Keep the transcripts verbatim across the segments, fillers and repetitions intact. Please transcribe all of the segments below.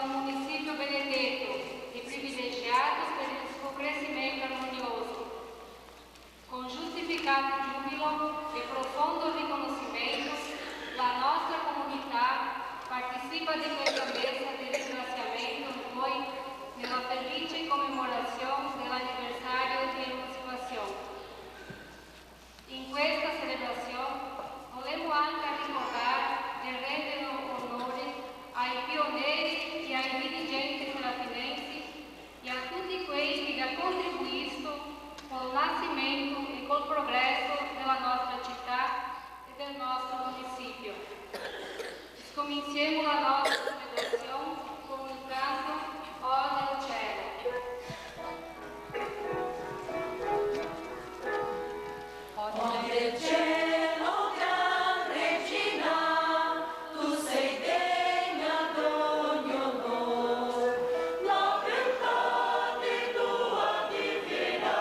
un municipio benedeto e privilegiato per il suo crescimento armonioso. Con giustificato giubilo e profondo riconoscimento, la nostra comunità partecipa di questa messa di ringraziamento a voi nella felice commemorazione dell'anniversario di emancipazione. In questa celebrazione volemo anca ricordar e render onore ai pioneri e ai dirigenti serafinensi e a tuti quei che ga contribuisto col nasimento e col progreso dela nostra cità e del nostro municipio. Scominsiemo la nostra celebrazione con un canto, O del Cielo. O del cielo, gran regina, tu sei degna d'ogni onor, la beltà de tua divina,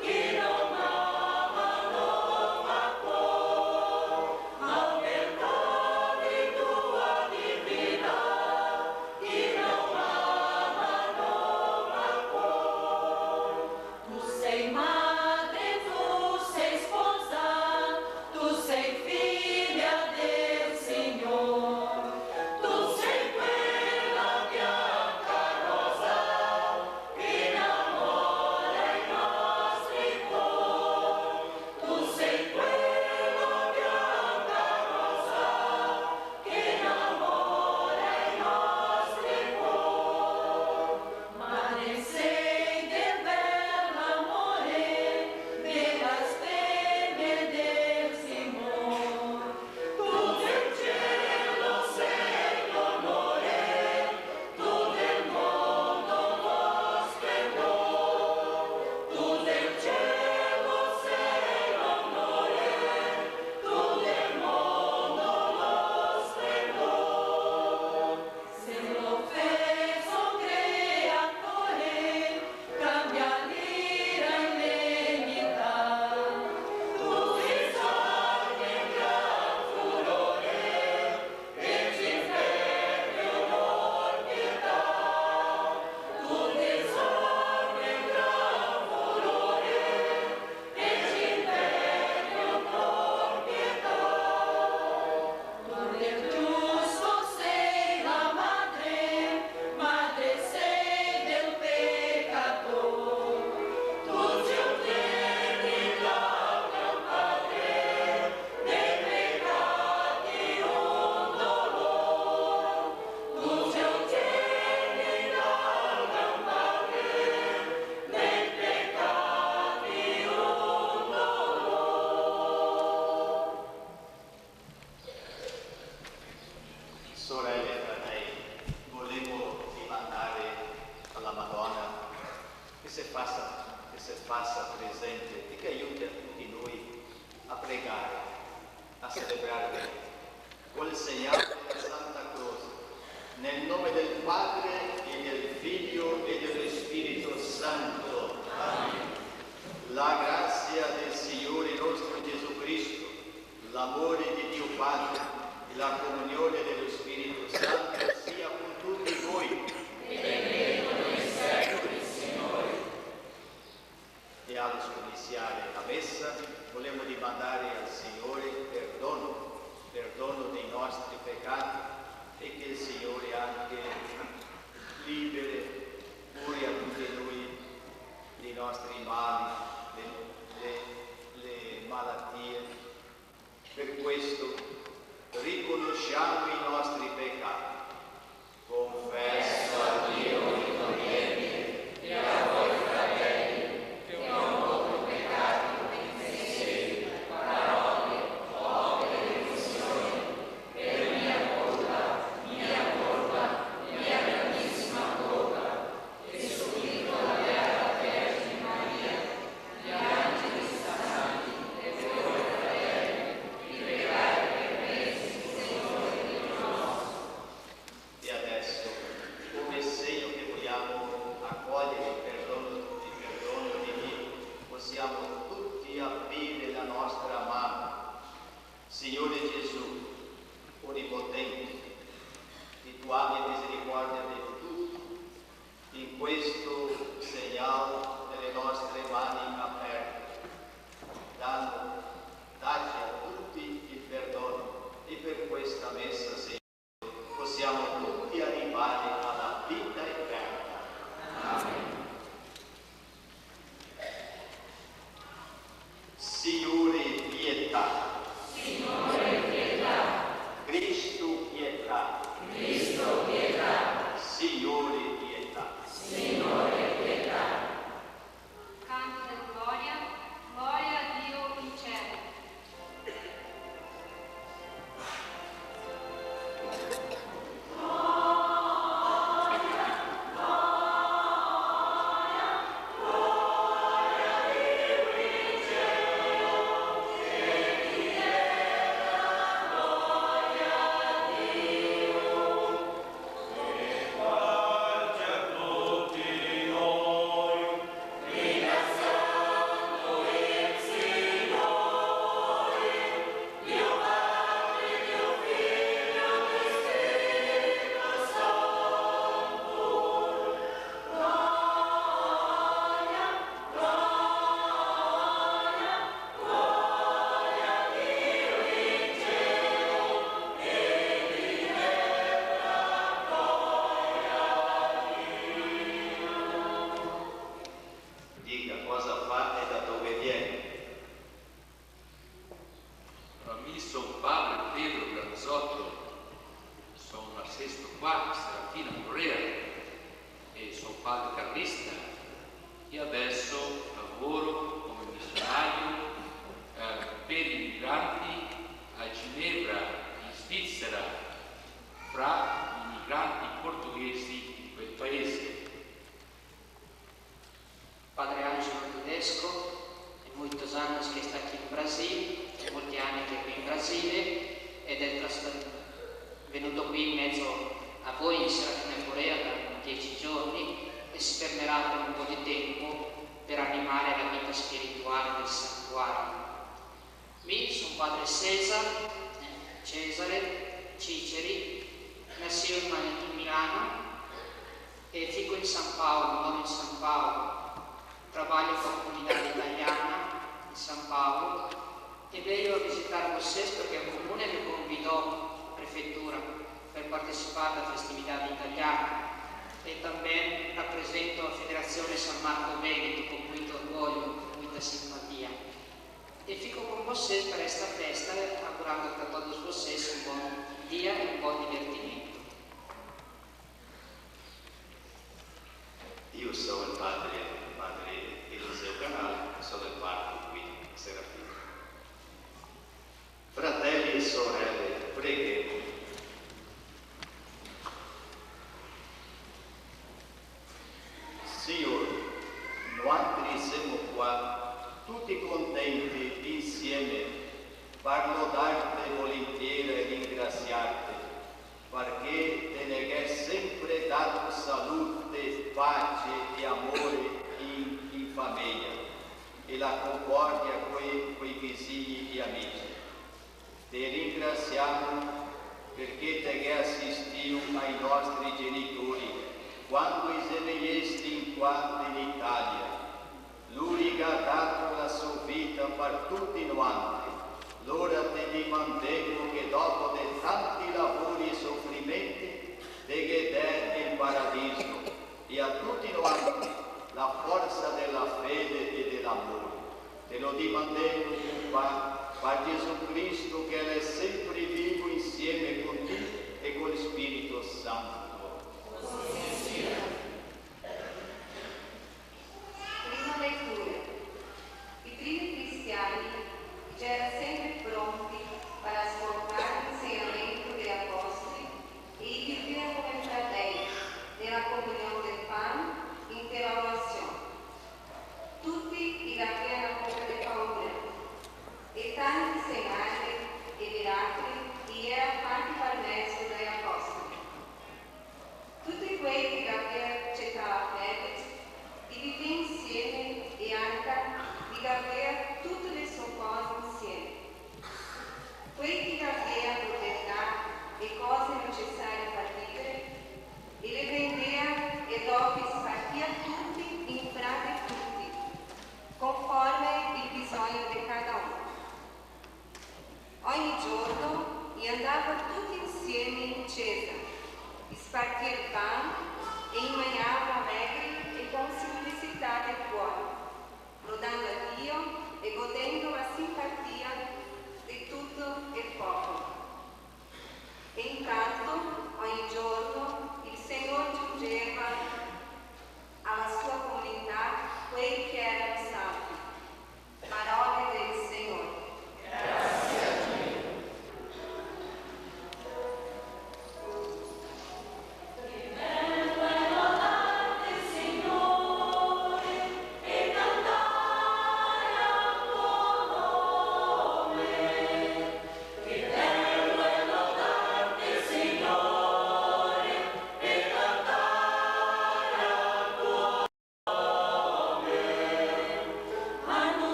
chi non ama non la può, la beltà de tua divina, chi non ama non la può. Tu sei madre, tu sei sposa, tu sei figlia del Signor, tu sei quella bianca rosa che innamora i nostri cuori, tu sei quella bianca rosa che innamora i nostri cuori. Madre sei del bel amore, dela stella e del Signor. Tu del cielo sei l'onore, tu del mondo lo splendor. Tu del cielo sei l'onore, tu del mondo lo splendor. Se lo fez o Creador, cambia l'ira in legità. Tu risarmi gran furore, e ti imperio non pietà. Tu risarmi gran furore, e ti imperio non pietà. Tu del giusto sei la madre, madre sei del pecador. Tu ti ottieni dal gran padre, dei peccati un dolor. Tu ti ottieni dal gran padre, dei peccati un dolor. Sorele e fradei, volemo dimandare a la Madona che se fasa, che se fasa presente e che aiuti a tuti noi a pregare, a celebrare col segnale dela Santa Croce, nel nome del Padre e del Figlio e dello Spirito Santo. Amen. La grazia del Signore nostro Gesù Cristo, l'amore di Dio Padre e la comunione dello Spirito Santo sia con tutti voi. E allo scominsiare la messa volemo dimandare al Signore perdono, perdono dei nostri peccati, e che il Signore anche liberi pure a tutti noi dei nostri mali, le, le, le malattie. Per questo riconosciamo i nostri peccati. Confesso a Dio ogni dovere e a voi fratelli che ho molto peccato in pensieri, parole, opere e omissioni, per mia colpa, mia colpa, mia grandissima colpa. Carlista, e adesso lavoro come missionario, eh, per i migranti a Ginevra, in Svizzera, fra i migranti portoghesi di quel paese. Padre Angelo Tedesco, é moitos anos que está aqui no Brasil, é molti ani che é qui in Brasile, ed è tras-, venuto qui in mezzo a voi in Serafina Corrêa da dieci giorni e si fermerà per un po' di tempo per animare la vita spirituale del santuario. Mi son padre Cesar, eh, Cesare Ciceri, nasìo in Ma-, in Milano e fico in San Paolo, moro in San Paolo, trabalho co a comunidade italiana in San Paolo e veio a visitar vocês porque o comune me convidou, a prefeitura, per participar da festividade italiana e também represento a Federazione San Marco Veneto con muito orgulho, com muita simpatia. E fico com vocês para esta festa, augurando para todos vocês um bom dia e um bom divertimento. Io so el padre, padre Eliseo Canal, so del parco qui a Serafina. Fratelli e sorelle, preghemo. Signor, noantri semo qua, tuti contenti insieme, par lodarte volentieri e ringrasiarte, parché te ne ghè sempre dato salute, pace e amore in, in fameia, e la concordia coi, coi visini e amici. Te ringrasiamo perché te ghè asistìo ai nostri genitori quando i se ne iesti in qua in Italia. Luri ga dato la so vita par tuti noantri. Lora te dimandemo che dopo de tanti lavori e sofrimenti te ghe dè el paradiso e a tuti noantri la forsa de la fede e de l'amor. Te lo dimandemo, Papà, par Gesù Cristo che l'è sempre vivo insieme con ti e col Spirito Santo. Prima leitura. I primi cristiani i gera sempre pronti par ascoltar l'insegnamento dei apostoli e i vivea come fradei nela comunion del pan inte la orasion. Tuti i gavea na poca de paura, e tanti segnali e miracoli i era fati par mezo dai apostoli.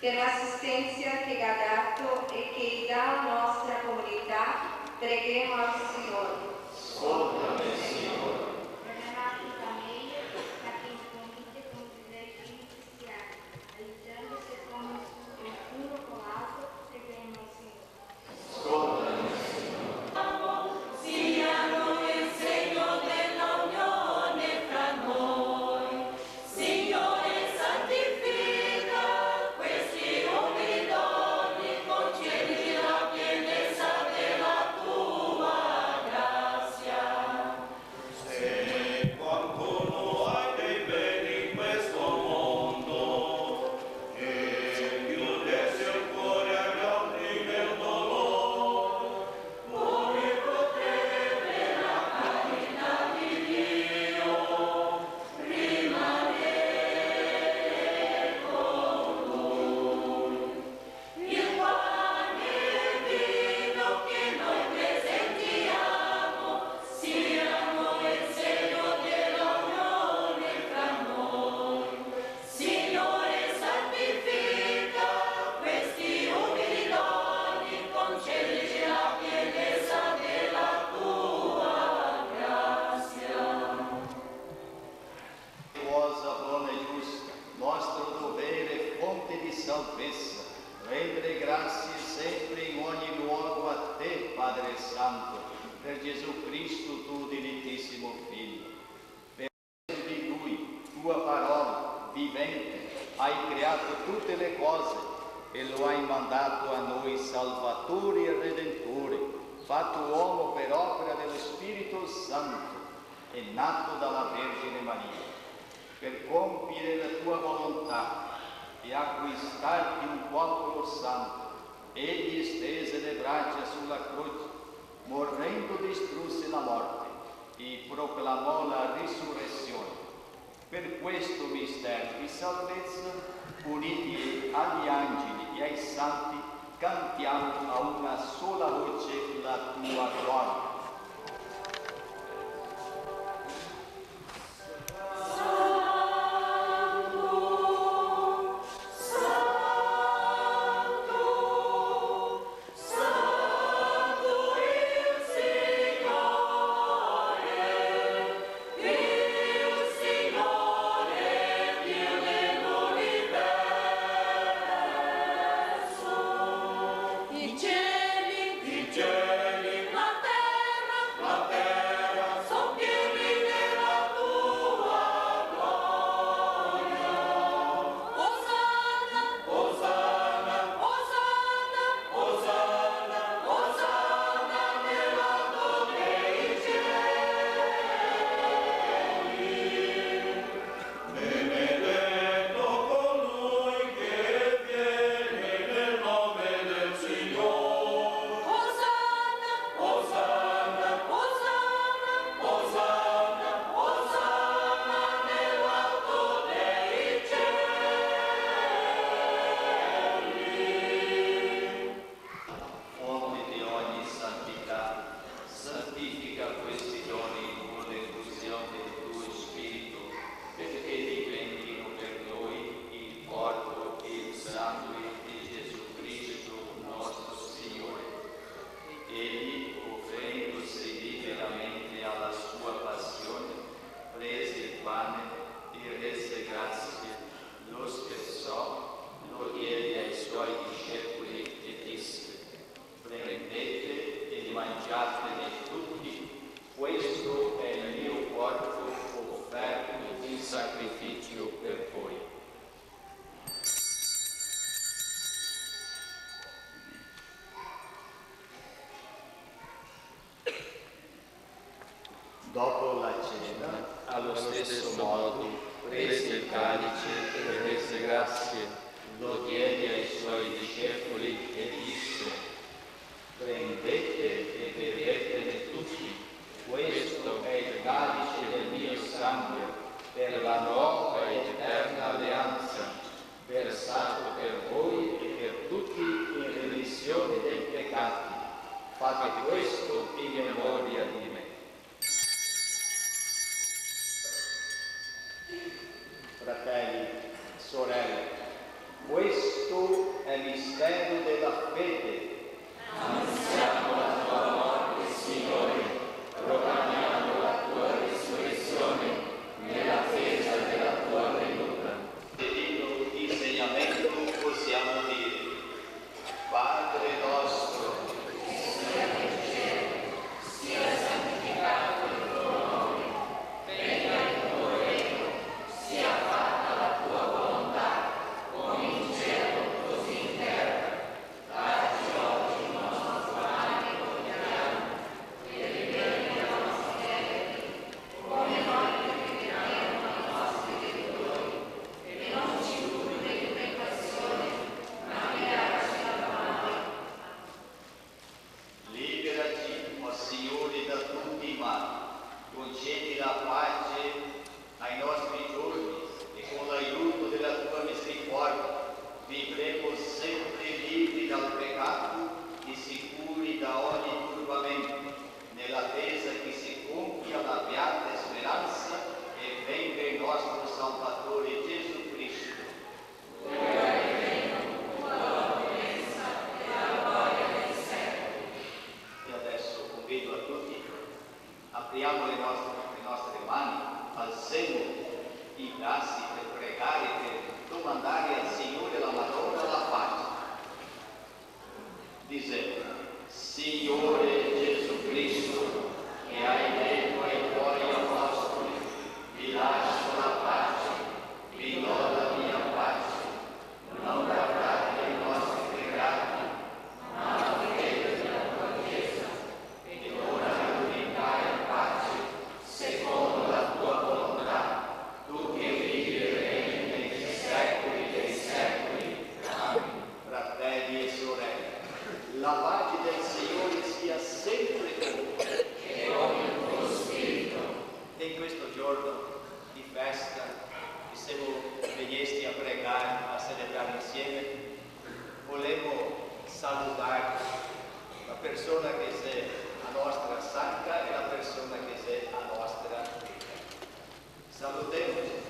Par l'assistensa che ga dato e che i dà a nostra comunità, preghemo al Signor. Scoltame, Signor. Par le nostre fameje, parché in comunità consideri i cristiani, aiutandose come su-, uno co l'altro, preghemo al Signor. Siano il segno dell'unione fra noi. Signore, santifica questi umili doni, concedili la pienezza della tua grazia. Se qualcuno ha dei beni in questo mondo, e chiudesse il cuore agli altri nel dolore, come potrebbe la carità di Dio rimanere con lui? Il pane e il vino che noi presentiamo siano il segno dell'unione fra noi. Signore, santifica questi umili doni, concedici la pienezza della tua grazia. Cosa bona e giusta, nostro dovere e fonte di salvezza, rendere grazie sempre in ogni luogo a te, Padre Santo, per Gesù Cristo, tuo dilettissimo Figlio. Per mezzo di lui, tua parola vivente, hai creato tutte le cose e lo hai mandato a noi Salvatore e Redentore, fatto uomo per opera dello Spirito Santo e nato dalla Vergine Maria, per compiere la tua volontà e acquistarti un popolo santo. Egli stese le braccia sulla croce, morendo distrusse la morte e proclamò la risurrezione. Per questo mistero di salvezza, uniti agli angeli e ai santi, cantiamo a una sola voce la tua gloria. I cieli, i cieli, la tera, la tera, son pieni dela tua gloria. Osana, osana, osana, osana, osana nel alto dei cieli. Benedetto colui che viene nel nome del Signore. Osana, osana, osana, osana, osana nel alto dei cieli. Fonte di ogni santità, santifica questi doni con l'effusione del tuo Spirito, perché diventino per noi il corpo e il sangue di Gesù Cristo nostro Signore. Egli, offrendosi liberamente alla sua passione, prese il pane e rese grazie, lo spezzò, lo diede ai suoi discepoli e disse: Prendete e mangiatene tutti, questo è il mio corpo offerto in sacrificio per voi. Dopo la cena, allo stesso modo, prese il calice e rese grazie, lo diede ai suoi discepoli e disse: Prendete e bevetene tutti, questo è il calice del mio sangue, per la nuova ed eterna alleanza, versato per voi e per tutti in remissione dei peccati. Fate questo in memoria di me. Fratelli, sorelle, questo Mistero dela fede. Annunziamo la tua morte, Signore, proclamiamo la tua risurrezione nell'attesa della tua venuta. Seguendo l'insegnamento possiamo dire: Padre nostro, liberaci, o Signore, da tutti i mali, concedi la pace ai nostri giorni e con l'aiuto della tua misericordia vivremo sempre liberi dal peccato e sicuri da ogni turbamento, nell'attesa che si compia la beata speranza e venga il nostro Salvatore Gesù Cristo. E adesso convido a tutti, apriamo le nostre, le nostre mani, alzemo i bracci per pregare, per domandare al Signore, alla Madonna, la pace. Dicendo: Signore Gesù Cristo, che hai detto ai tuoi apostoli: "Vi lascio la pace, vi do la mia pace", non guardate i nostri peccati, ma la fede della tua Chiesa, e dona l'unità in pace, secondo la tua volontà, tu che vivi e regni nei secoli dei secoli. Amen. Fratelli e sorelle, la pace del Signore sia sempre con voi. E con il tuo spirito. In questo giorno di festa che semo vegnesti a pregare, a celebrare insieme, volemo saludare la persona che xe a nostra santa e la persona che xe a nostra vita. Salutemo.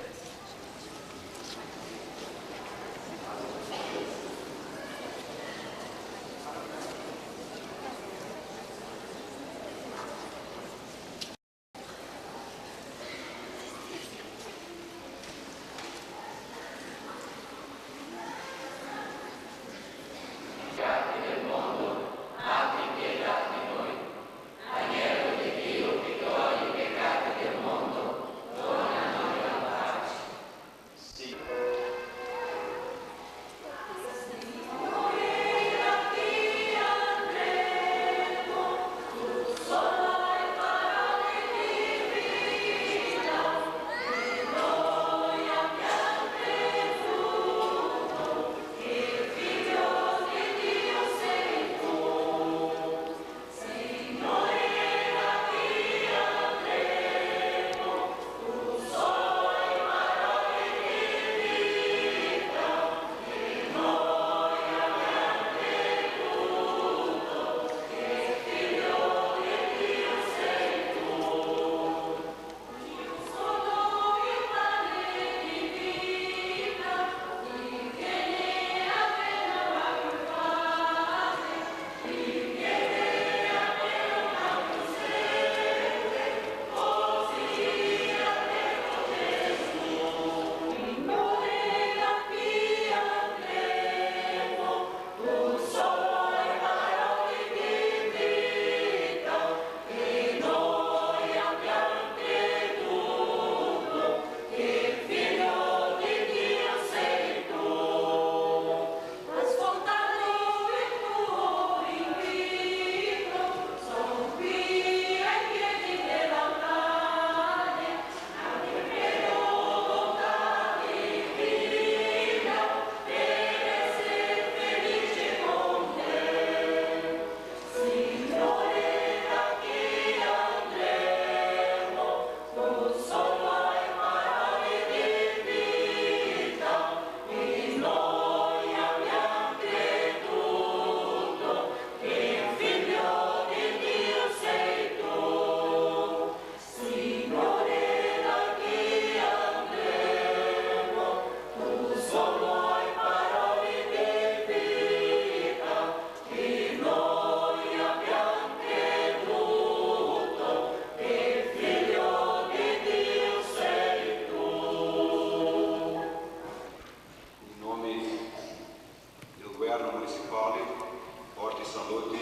Forti saluti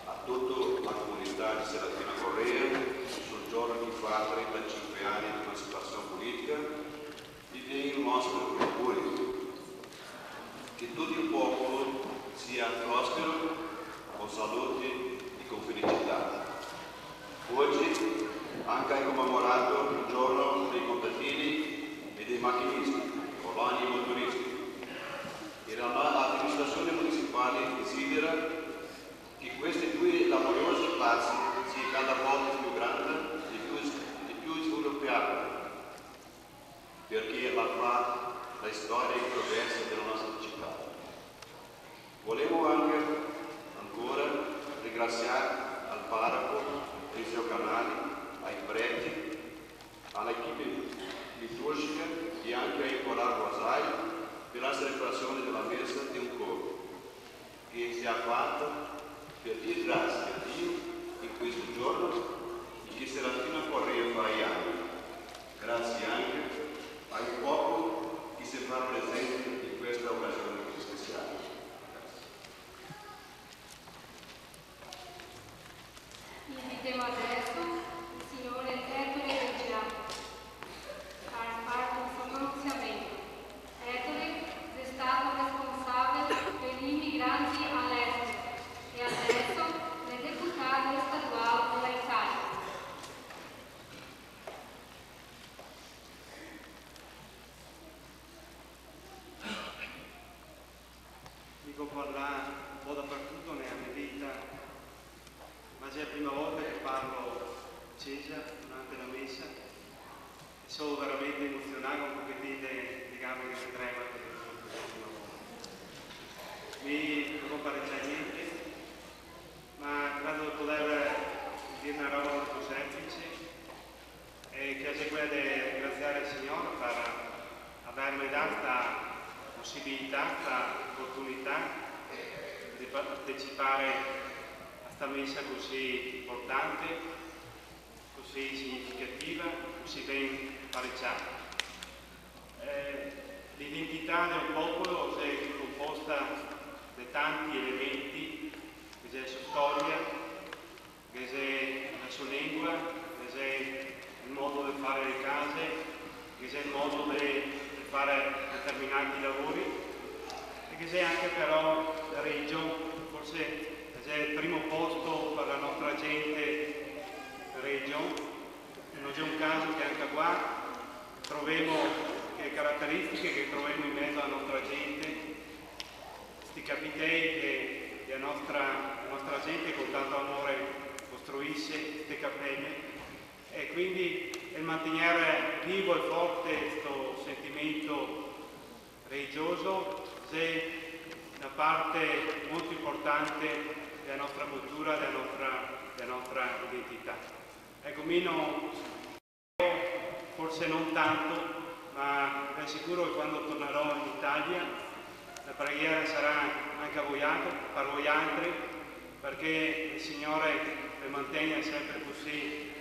a tuta la comunità de Serafina Corrêa, sul giorno che fa trentasinque ani de emancipasion politica, e vien el nostro augurio che tuto el popolo sia prospero, con salute e con felicità. Ogi anca xe comemorato el giorno dei contadini e dei machinisti, coloni e motoristi. E la, la amministrasion municipale desidera che questi due laboriosi spazi sia cada volta più grande e più, e più sviluppati, perché la fa la storia e i progresi dela nostra cità. Volemo anca ancora ringrasiar al paroco Eliseo Canali, ai preti, a la equipe liturgica e anca ai corali Rosario per la celebrasion dela mesa de un coro che se ga fato per dir grasie a Dio in questo giorno e che Serafina Corrêa fa ogni ano. Grasie anca al popolo che se fa presente in questa ocasion così speciale. Grasie. Invitemo adeso el signor Ettore Reggiani par far el so pronunsiamento. Ettore xe stà responsabile par i migranti a l'estero e adeso l'è deputà statuale de la Italia. Mi go parlà un po' dapartuto nela me vita, ma xe la prima volta che parlo in cesa durante la mesa e so veramente emozionà, co un pochetin de, de gambe che me trema, che xe la prima volta. Mi no go parecià gnente, ma credo de poder dir na roba molto semplice, e che xe quela de ringrasiar el Signor par averme dà sta posibilità, sta oportunità de partecipar a sta mesa cusì importante, cusì significativa, cusì ben parecià. Eh, l'identità de un popolo xe conposta de tanti elementi, che xe la so storia, che xe la so lengua, che xe el modo de far le case, che xe el modo de, de far determinati lavori, e che xe anca però la religion, forse che xe el primo posto par la nostra gente, la religion. No xe un caso che anca qua trovemo che carateristiche che trovemo in mezo a la nostra gente, sti capitei che, che la nostra, la nostra gente con tanto amore costruise, ste capele, e quindi el mantegner vivo e forte sto sentimento religioso xe na parte molto importante dela nostra cultura, dela nostra, dela nostra identità. Eco, mi no, forse no tanto, ma ben sicuro che quando tornarò in Italia la preghiera sarà anca a voialtri, par voialtri, parché el Signor ve mantegna sempre cusì,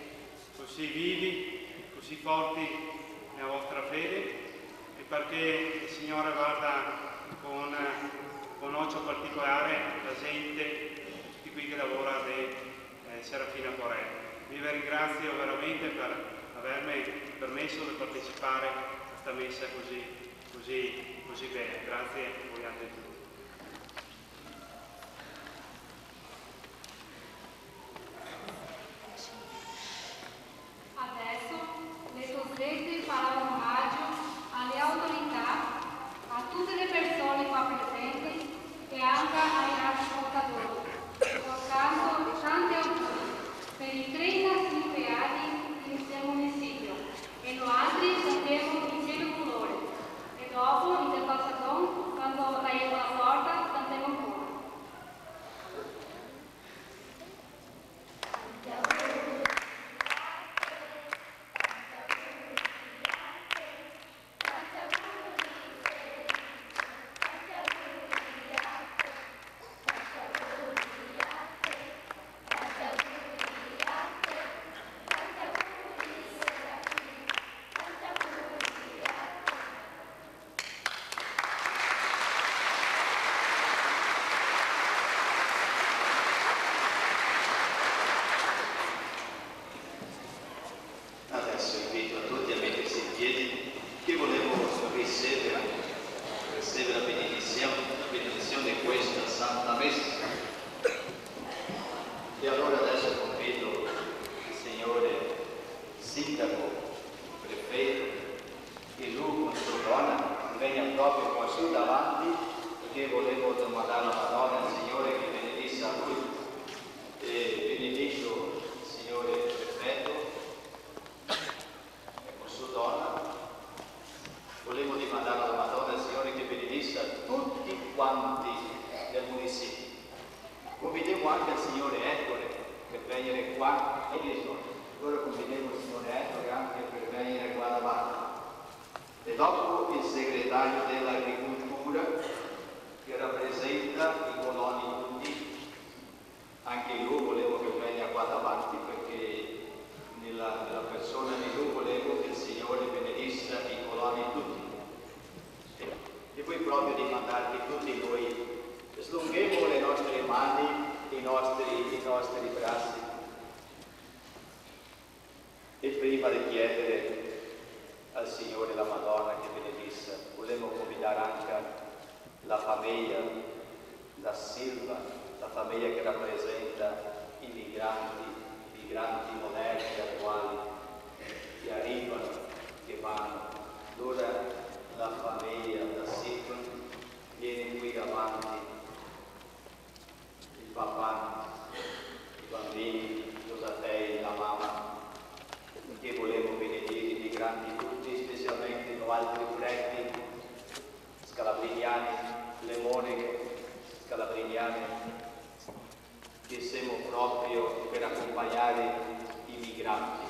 cusì vivi, cusì forti nela vostra fede, e parché el Signor varda con, con ocio particolare la gente, tuti quei che lavora de, eh, Serafina Corrêa. Mi ve ringrasio veramente par averme permeso de partecipar a sta mesa cusì, cusì, cusì bela. Grasie a voialtri tuti. Adeso le tosete farà omagio a le autorità, a tute le persone qua presenti e anca ai radioascoltatori, portando tanti auguri per i trentasinque ani del municipio, e noaltri ghe demo el cielo colore, e dopo el pasadon, quando la Santa Messa. E alora deso convido el signor sindaco, prefeto, e lu co so dona, che vegna proprio qua su davanti, parché volemo domandar a la Madona, el Signor che benedisa a lu, e benedito el signor prefeto, e co so dona. Volemo domandar a la Madona, el Signor che benedisa tuti quanti del municipio. Convidemo anca el signor Ettore par vegner qua, e digo, alora convidemo el signor Ettore anca par vegner qua davanti. E dopo el segretario de l'agricoltura, che rapresenta i coloni tuti. Anca lu volemo che vegna qua davanti, parché nela, nela persona de lu volemo che el Signor benedisa i coloni tuti. E poi proprio domandarghe tuti noi, slonghemo le nostre mani, i nostri, i nostri brasi. E prima de chieder al Signor la Madona che benedisa, volemo convidar anca la fameja da Silva, la fameja che rapresenta i migranti, i migranti moderni, atuali, che ariva, che va. Alora la fameja da Silva vien qui avanti. El papà, i banbini, i tosatei, la mama, che volemo benedir i migranti tuti, specialmente noialtri preti scalabriniani, le moneche scalabriniane, che semo proprio par acompagnar i migranti.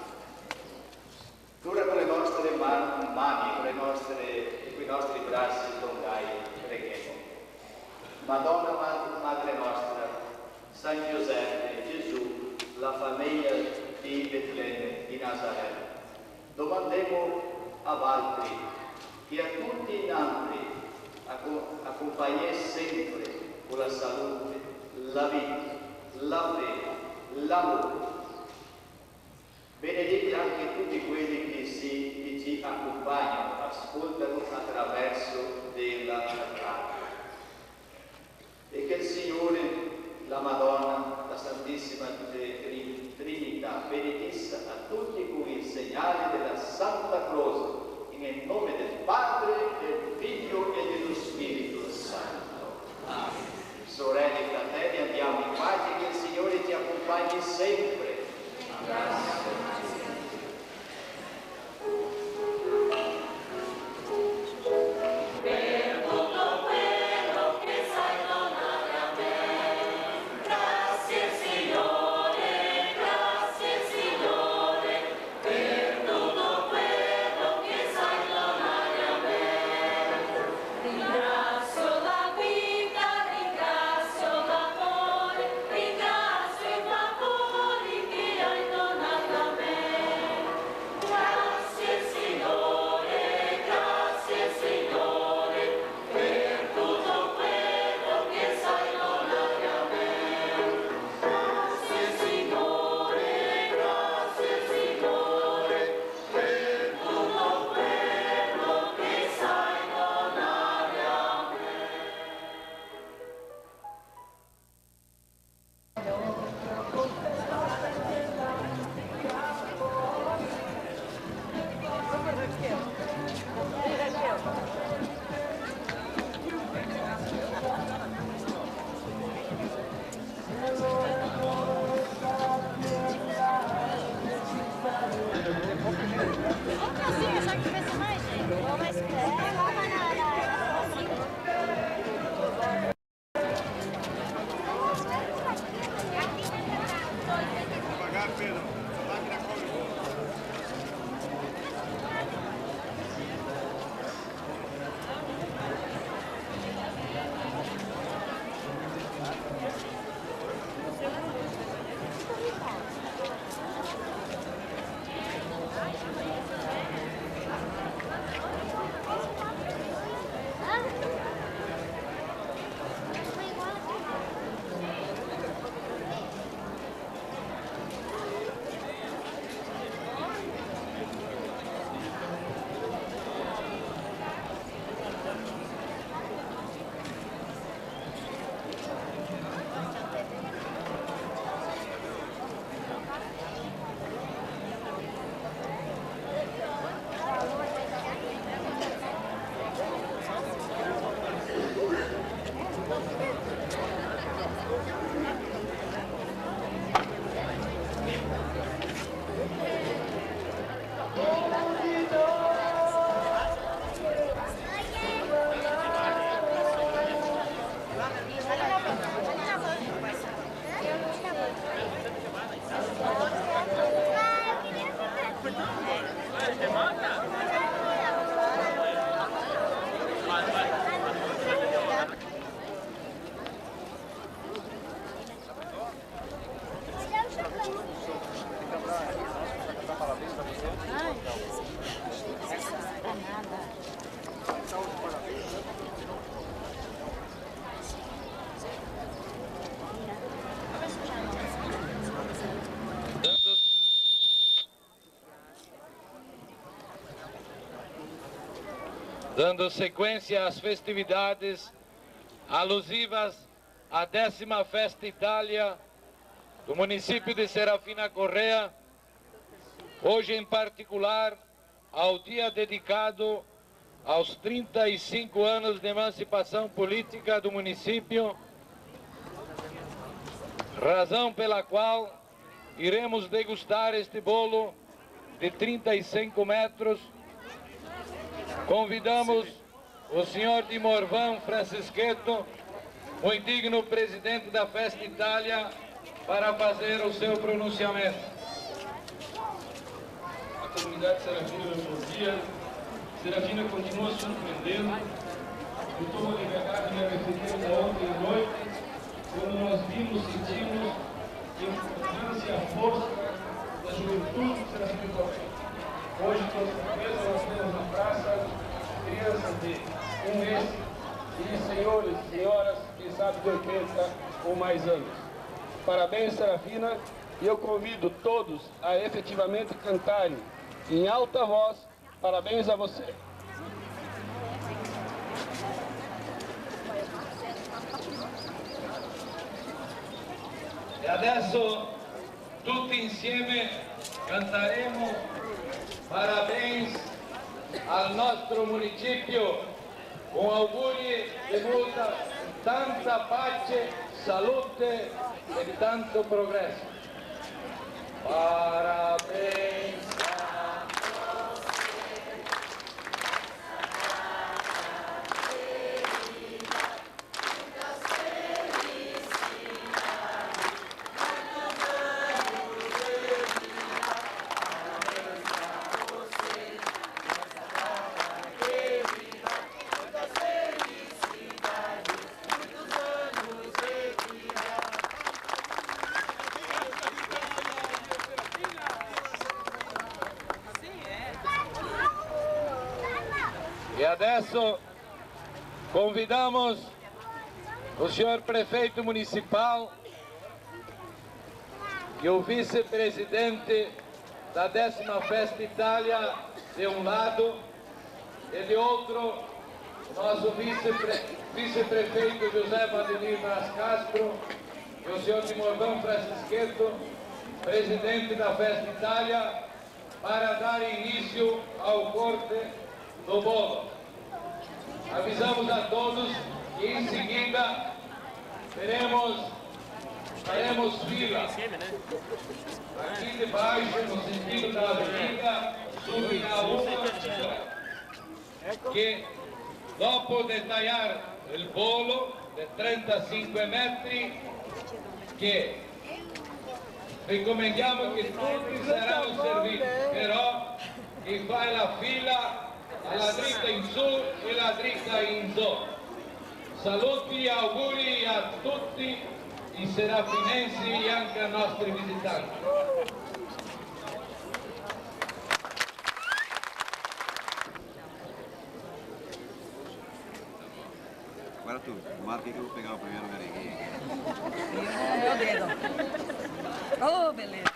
Alora co le nostre man-, mani, co le nostre, coi nostri brasi slongai, preghemo. Madona, Ma-, Madre nostra, San Giusepe, Gesù, la fameja de Betleme, de Nazaret, domandemo a valtri e a tuti nantri aco-, acompagnè sempre co la salute, la vita, la fe, l'amor. Benedite anca tuti quei che se, che se acompagna, ascolta atraverso de la radio. E che el Signor, la Madona, la Santisima Tri-, Trinità benedisa a tuti co el segnal de la Santa Croce, nel nome del Padre, del Figlio e dello Spirito Santo. Amen. Sorele e fratelli, andiamo in pace, che il Signore ti accompagni sempre. Grazie. Dando sequência às festividades alusivas à décima Festa Itália do município de Serafina Corrêa, hoje em particular, ao dia dedicado aos trinta e cinco anos de emancipação política do município, razão pela qual iremos degustar este bolo de trinta e cinco metros. Convidamos o senhor de Morvan Franceschetto, muito digno presidente da Festa Itália, para fazer o seu pronunciamento. A comunidade Serafina nos sorprendia. Serafina continua surpreendendo. Eu tomo a liberdade de me arrepender da ontem à noite, quando nós vimos, sentimos a importância e a força da juventude de Serafina Corrêa. Hoje, com certeza, nós temos na praça crianças de um mês e senhores, senhoras, quem sabe de oitenta ou mais anos. Parabéns, Serafina, e eu convido todos a efetivamente cantarem em alta voz: "Parabéns a você." E adesso tutti insieme canteremo "Parabéns al nostro municipio", con auguri de molta, tanta pace, salute e tanto progreso. Parabéns. E adesso convidamos o senhor prefeito municipal, que o vice-presidente da décima Festa Itália, de um lado, e de outro, o nosso vice-pre-, vice-prefeito José Valdemir Braz Castro, e o senhor de Morvan Franceschetto, presidente da Festa Itália, para dar início ao corte do bolo. Avisamos a todos que em seguida teremos, faremos fila. Aqui de baixo, no sentido da avenida, subirá uma senhora che dopo de tagliar el bolo de trentasinque metri, che ricomendiamo che tutti saranno serviti, però chi fa la fila a la drita in su e la drita in zo. Saluti e auguri a tutti i serafinensi e anche ai nostri visitanti. Varda ti, Marco che lo pegava prima che... Lo vedo. Oh, beleza.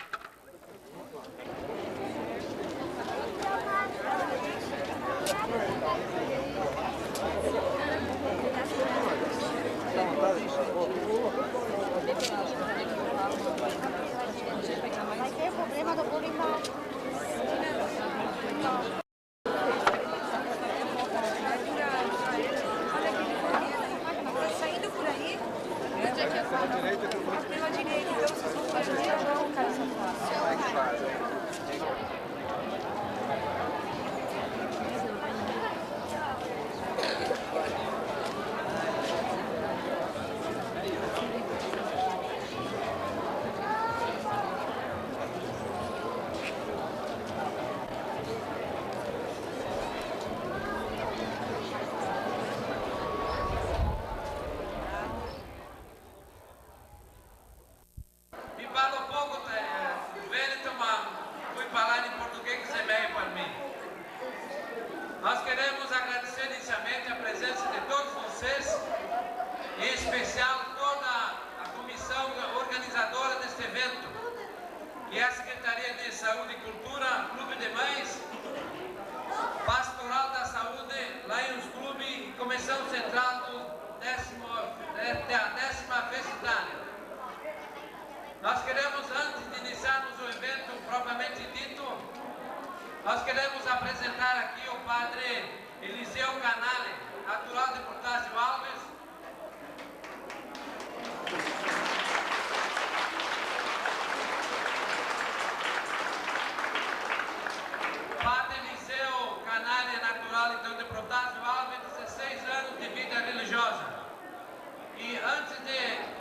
Mi parlo poco, eh, veneto, ma voi parlar in portoghese che xe mejo par mi. Nós queremos agradecer inicialmente a presença de todos vocês, em especial toda a comissão organizadora deste evento, que é a Secretaria de Saúde e Cultura, Clube de Mães, Pastoral da Saúde, lá em Nós queremos apresentar aqui o padre Eliseu Canale, natural de Protásio Alves. Padre Eliseu Canale é natural, então, de Protásio Alves, dezesseis anos de vida religiosa. E antes de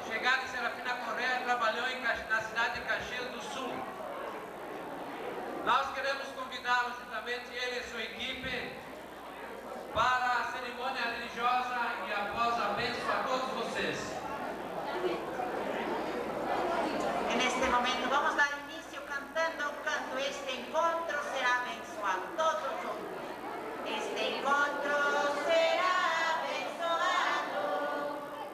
chegar em Serafina Corrêa, trabalhou em Cax-, na cidade de Caxias do Sul. Nós queremos convidá-lo, juntamente ele e sua equipe, para a cerimônia religiosa e após a bênção a todos vocês. En este momento vamos a dar inicio cantando un canto: Este encontro será abençoado. Todos juntos. Este encontro será abençoado,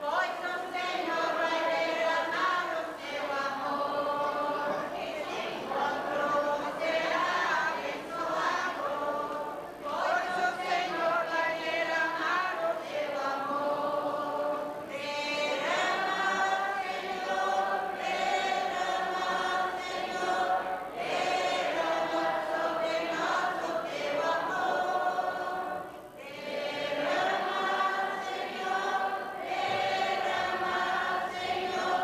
pois o Senhor vai derramar o seu amor. Este encontro será abençoado, pois o Senhor vai derramar o seu amor. Derrama, Senhor, derrama, Senhor, derrama sobre nós o teu amor. Derrama, Senhor, derrama, Senhor,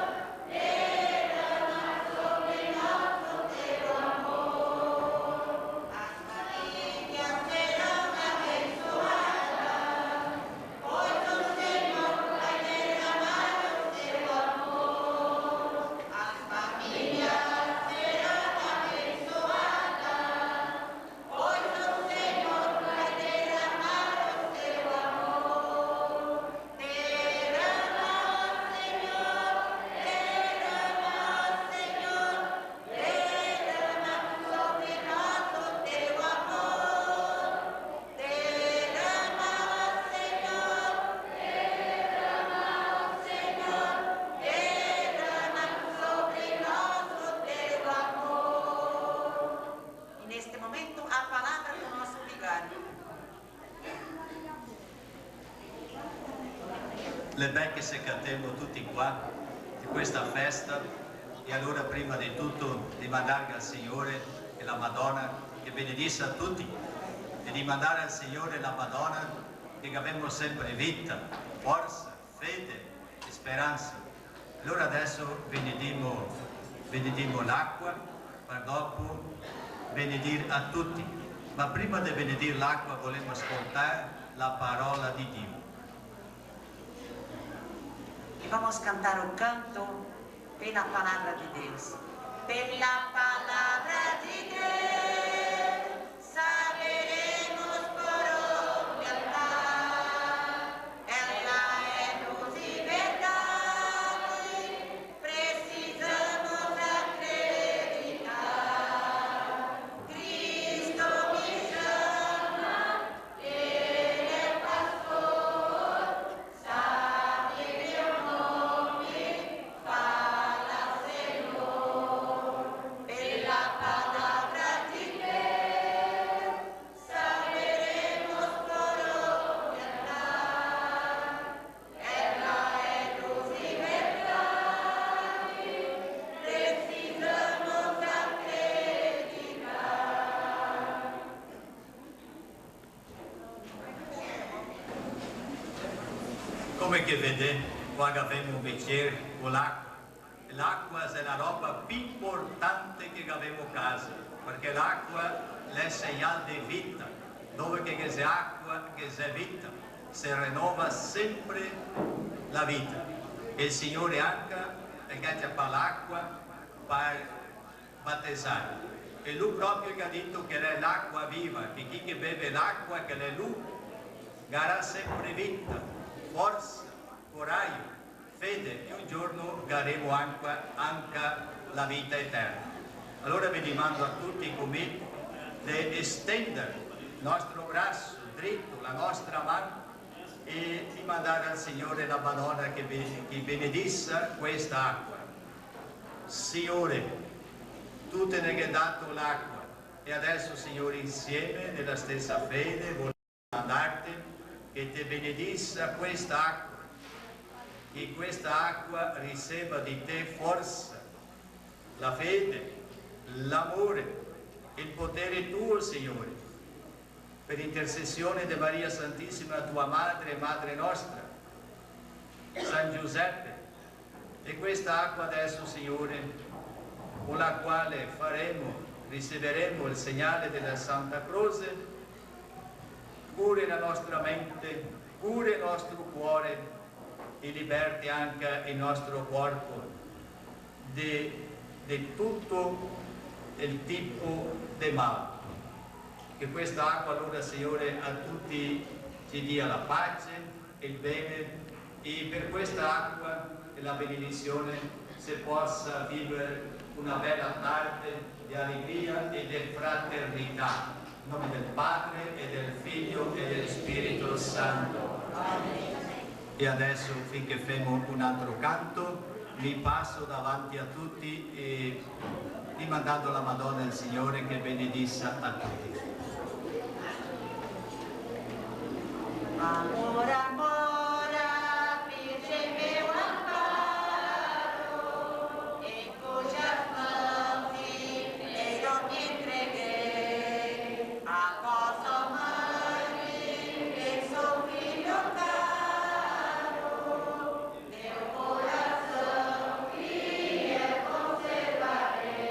derrama sobre nós o teu amor. As famílias serão abençoadas, pois o Senhor vai derramar o seu amor. As famílias serão abençoadas, pois o Senhor vai derramar o seu amor. Derrama, Senhor, derrama, Senhor, derrama sobre nós o teu amor. Derrama, Senhor, derrama, Senhor, derrama sobre nós o teu amor. E neste momento a palavra do nosso vigário. L'è ben che se catemo tuti qua, de questa festa, e alora prima de tuto dimandar al Signore e la Madona che benedisa a tuti, e dimandar al Signore e la Madona che gavemo sempre vita, forsa, fede e speransa. Alora adeso benedimo, benedimo l'acua, par dopo benedir a tuti. Ma prima de benedir l'acua volemo ascoltar la parola de Dio. E vamos cantar o canto Pela Palavra de Deus. Pela palavra de Deus, saberemos por onde andar. Ela é luz e verdade, precisamos acreditar. Cristo me chama, Ele é pastor, sabe meu nome, fala, Senhor, pela palavra de Deus, saberemos por onde andar. Ela é luz e verdade, precisamos acreditar. Come che vedè, qua gavemo un bicer co l'acua. L'acua xe la roba pì inportante che gavemo casa, parché l'acua l'è segnal de vita. Dove che ghe xe acua, ghe xe vita. Se renova sempre la vita. E el Signore anca el ga ciapà l'acua par batesar. E lu proprio el ga dito che l'è l'acua viva, che chi che beve l'acua che l'è lu, garà sempre vita, forsa, corajo, fede, e un giorno garemo anca, anca la vita eterna. Alora ve dimando a tuti co mi de estender el nostro braso drito, la nostra man, e dimandar al Signore e la Madona che be-, che benedisa questa acua. Signore, tu te ne ghe dato l'acua, e adeso, Signore, insieme, nela stesa fede, volemo dimandarte che te benedisa questa acua, che questa acua riceva de te forsa, la fede, l'amore, Il potere tuo, Signore, per intercessione de Maria Santissima, tua madre e madre nostra, San Giuseppe, e questa acqua adesso, Signore, con la quale faremo, riceveremo il segnale della Santa Croce, cure la nostra mente, cure il nostro cuore e liberte anche il nostro corpo de, de tutto il tipo de mal. Che questa acqua allora, Signore, a tutti ci dia la pace, il bene, e per questa acqua e la benedizione se possa vivere una bella tarde di allegria e di fraternità. In nome del Padre e del Figlio e del Spirito Santo. Amen. E adesso, finché femo un altro canto, mi passo davanti a tutti e dimandando alla Madonna e al Signore che benedisca a tutti. Amor, amor, Virgen meu amparo, en tuyas mans mi entregui, a vos, oh Mãe, que sou filho caro, meu coração fiel conservarei.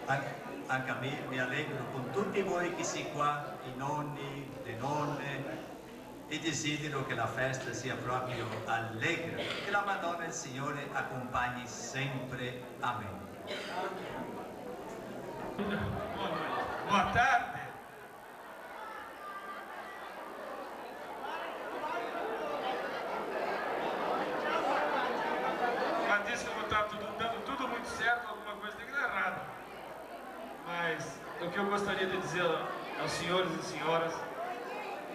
An-, anca mi me alegro con tuti voi che si qua, i noni, le none, e desidero che la festa sia proprio allegra, che la Madonna del Signore accompagni sempre. Amen. Boa tarde. Mas diz que não tá tudo, dando tudo muito certo, alguma coisa tem que dar errado. Mas o que eu gostaria de dizer aos senhores e senhoras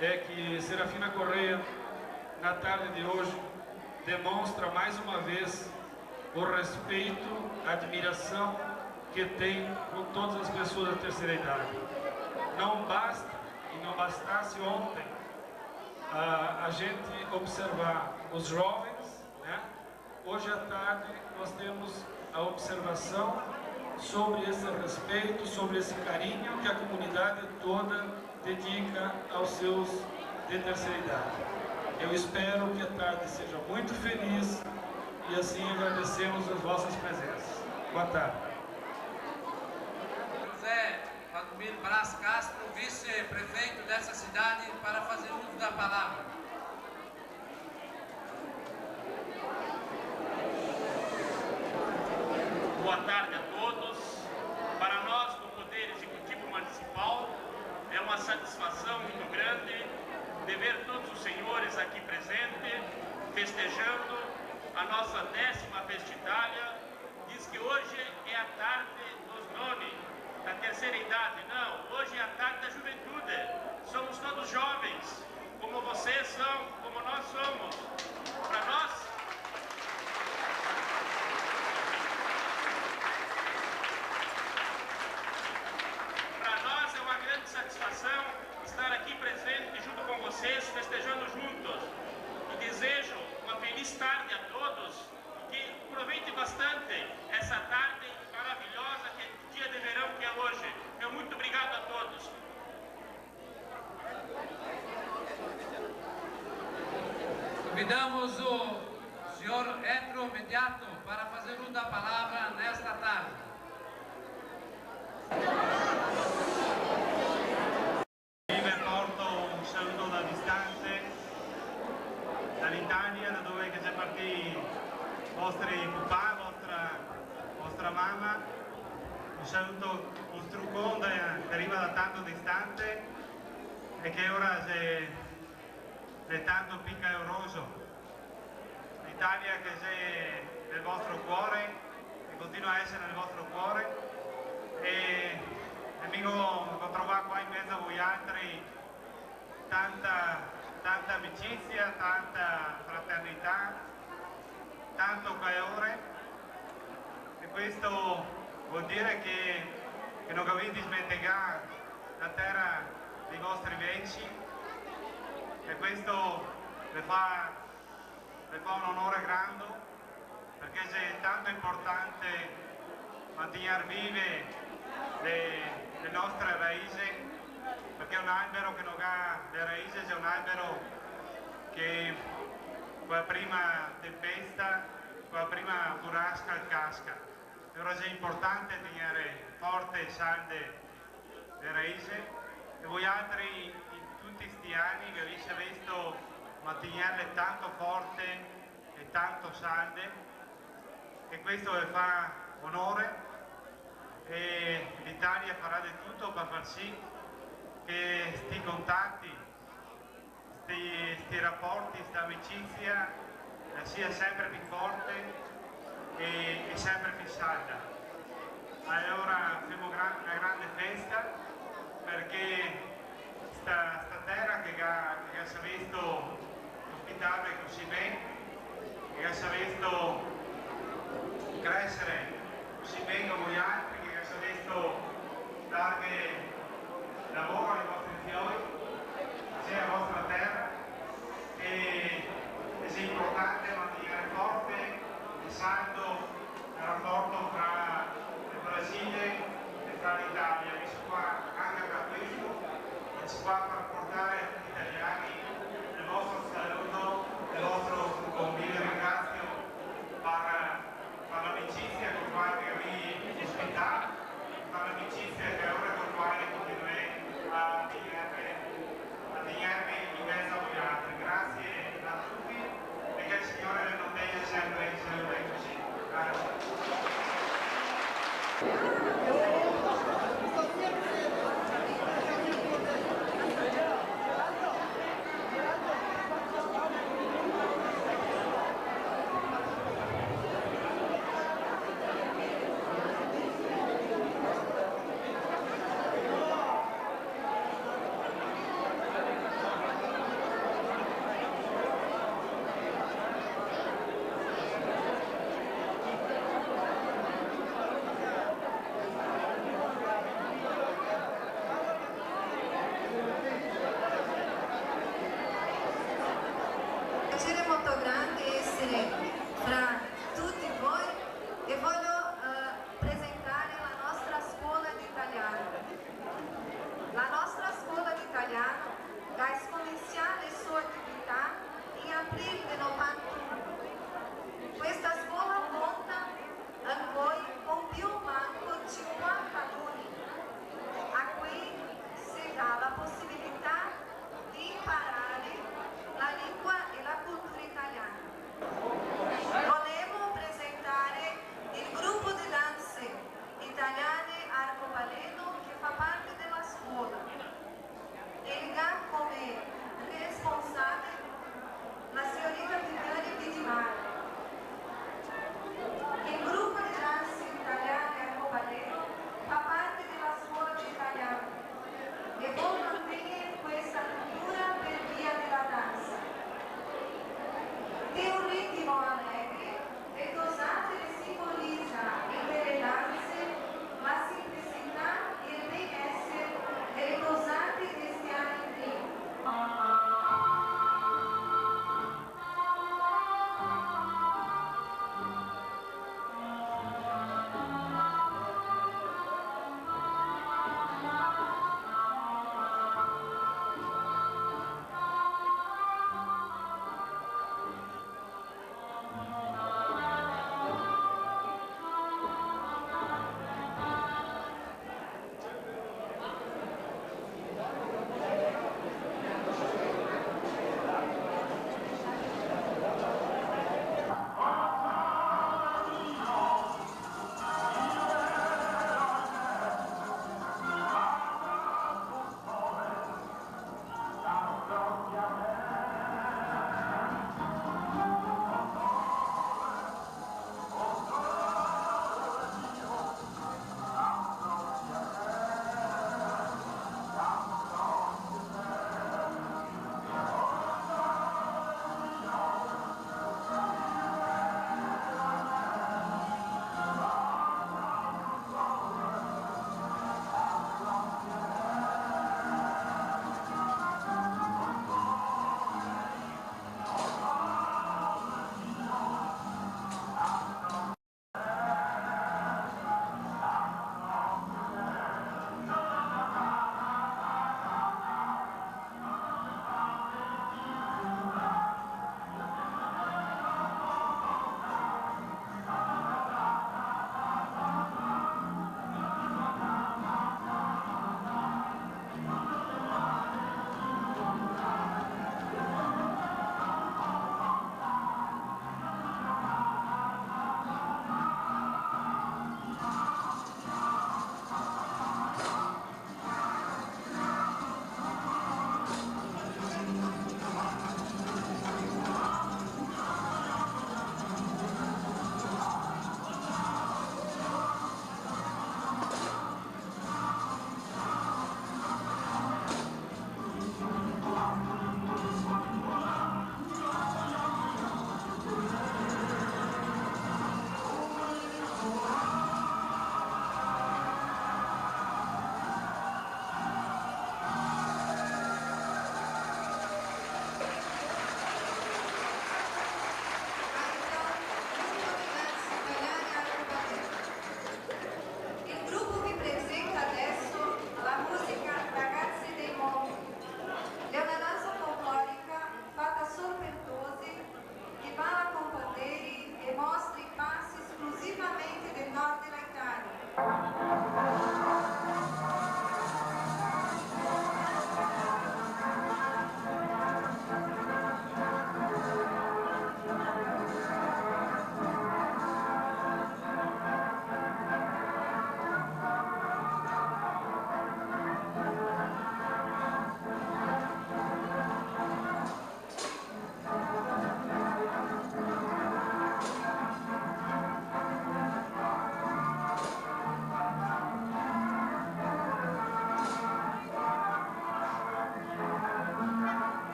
é que Serafina Correia, na tarde de hoje, demonstra mais uma vez o respeito, a admiração que tem com todas as pessoas da terceira idade. Não basta, e não bastasse ontem, a, a gente observar os jovens, né? Hoje à tarde nós temos a observação sobre esse respeito, sobre esse carinho que a comunidade toda dedica aos seus de terceira idade. Eu espero que a tarde seja muito feliz e assim agradecemos as vossas presenças. Boa tarde. José Valdomiro Braz Castro, vice-prefeito dessa cidade, para fazer uso da palavra. Boa tarde a todos. Para nós, do Poder Executivo Municipal, é uma satisfação muito grande de ver todos os senhores aqui presentes, festejando a nossa décima festa Itália. Diz que hoje é a tarde dos noni, Da terceira idade, não. Hoje é a tarde da juventude. Somos todos jovens, como vocês são, como nós somos. Para nós, para nós é uma grande satisfação estar aqui presente junto com vocês, festejando juntos. E desejo uma feliz tarde a todos, que aproveite bastante essa tarde maravilhosa que é dia de verão que é hoje. Meu muito obrigado a todos. Convidamos o senhor Etro Mediato para fazer uso da palavra nesta tarde. Ve porto un saluto da distante, dall'Italia, da dove che xe partì vostri papà, vostra, vostra mama. Un saluto, un strucon da, che riva da tanto distante e che ora xe, xe tanto pi caloroso. L'Italia che xe nel vostro cuore, che continua a esser nel vostro cuore, e, e mi go, go trovà qua in mezo a voialtri tanta, tanta amicizia, tanta fraternità, tanto calore, e questo vol dire che, che no gavì dismentegà la tera dei vostri veci, e questo me fa me fa un onore grando, parché xe tanto importante mantegner vive le, le nostre raise, parché un albero che no ga le raise xe un albero che co la prima tempesta, co la prima burasca, el casca. E alora xe importante tegner forte e salde le raise, e voialtri in tuti sti ani gavì savìo mantegnerle tanto forte e tanto salde, e questo ve fa onore, e l'Italia farà de tuto par far sì che sti contati, sti, sti raporti, sta amicizia, eh, sia senpre pì forte e, e senpre pì salda. Alora femo gra-, na grande festa, parché sta, sta tera che ga, che ga savìo ospitarve cusì ben, che ga savìo cresere cusì ben co voialtri, che ga savìo darve lavoro ai vostri fioi, xe la vostra tera, e, e xe importante mantegner forte e saldo el raporto fra el Brasile e fra l'Italia. Mi so qua anca par questo, e so qua par portare a tuti i italiani el vostro saludo, el vostro strucon. Vi ringrasio par, par l'amicizia co la quale che mi ospità, par l'amicizia che ora co la quale continuè a tegnerme, a tegnerme in mezo a voialtri. Grasie a tuti e che el Signore ve mantegna senpre in salute cusì. Grasie.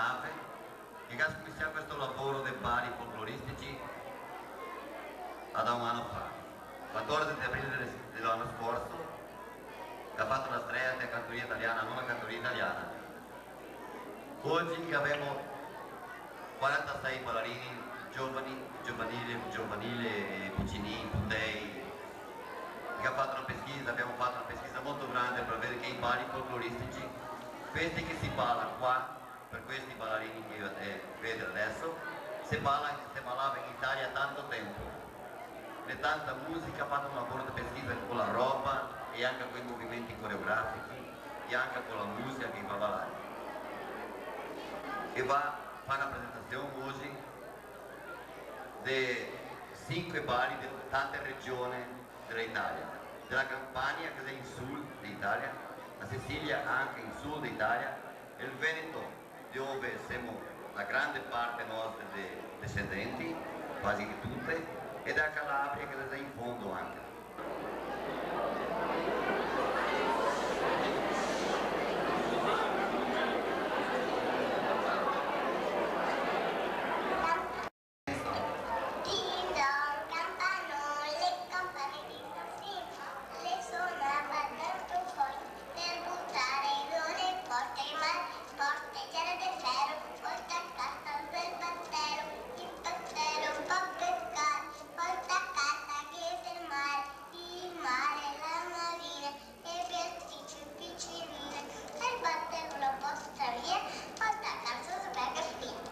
Ave, che ga scominsià questo lavoro de bali folcloristici a da un ano fa, quatordese de aprile de, de l'ano scorso, che ga fato la strea de cantoria italiana, nona cantoria italiana. Ogi che gavemo quarantasei balarini giovani, giovanili, giovanili e picinini, putei, che ga fato na pesquisa, gavemo fato na pesquisa molto grande par vedar che i bali folcloristici, questi che se bala qua, par questi balarini che, eh, vedè deso, se bala, se balava in Italia tanto tempo. L'è tanta musica, fato un lavoro de pesquisa co la roba e anca coi movimenti coreografici e anca co la musica che i va balar. E va far na presentasion ogi de sinque bali de tante regioni de la Italia, de la Campania, che xe in sul de Italia, la Sicilia anca in sul de Italia, e el Veneto, de dove semo la grande parte nostra de desendenti, quasi che tute, e da Calabria che xe in fondo anca. Din don, campanone, le campane di San Simon, le sonava tanto forte per buttare via le porte, ma porte c'era de ferro, porta a casa del batero, il batero fa pescare, porta a casa che c'è il mare, il mare la marina. E Beatrice picinina, e batte una posta via, porta a casa la bella figlia.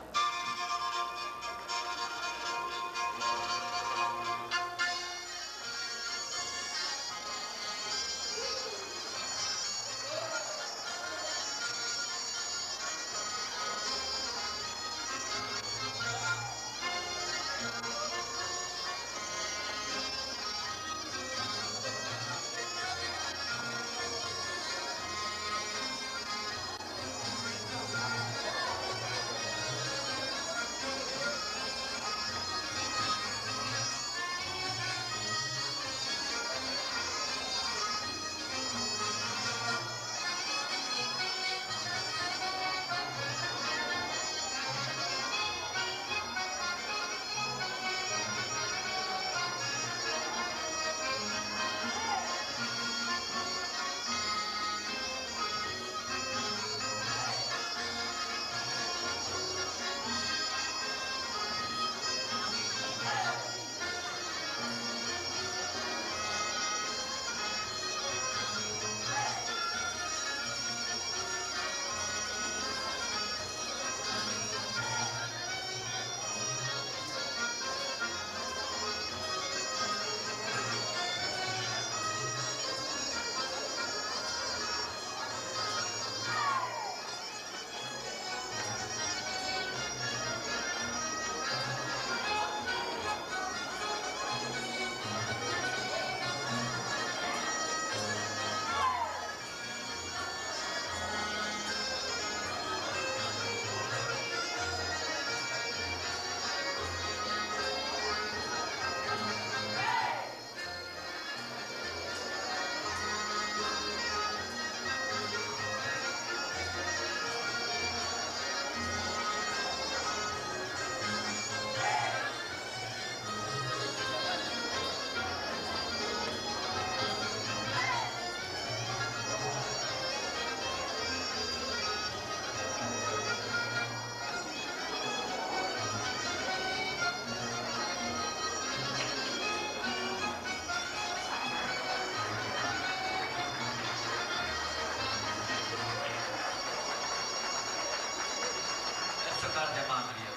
Adeso canta Maria,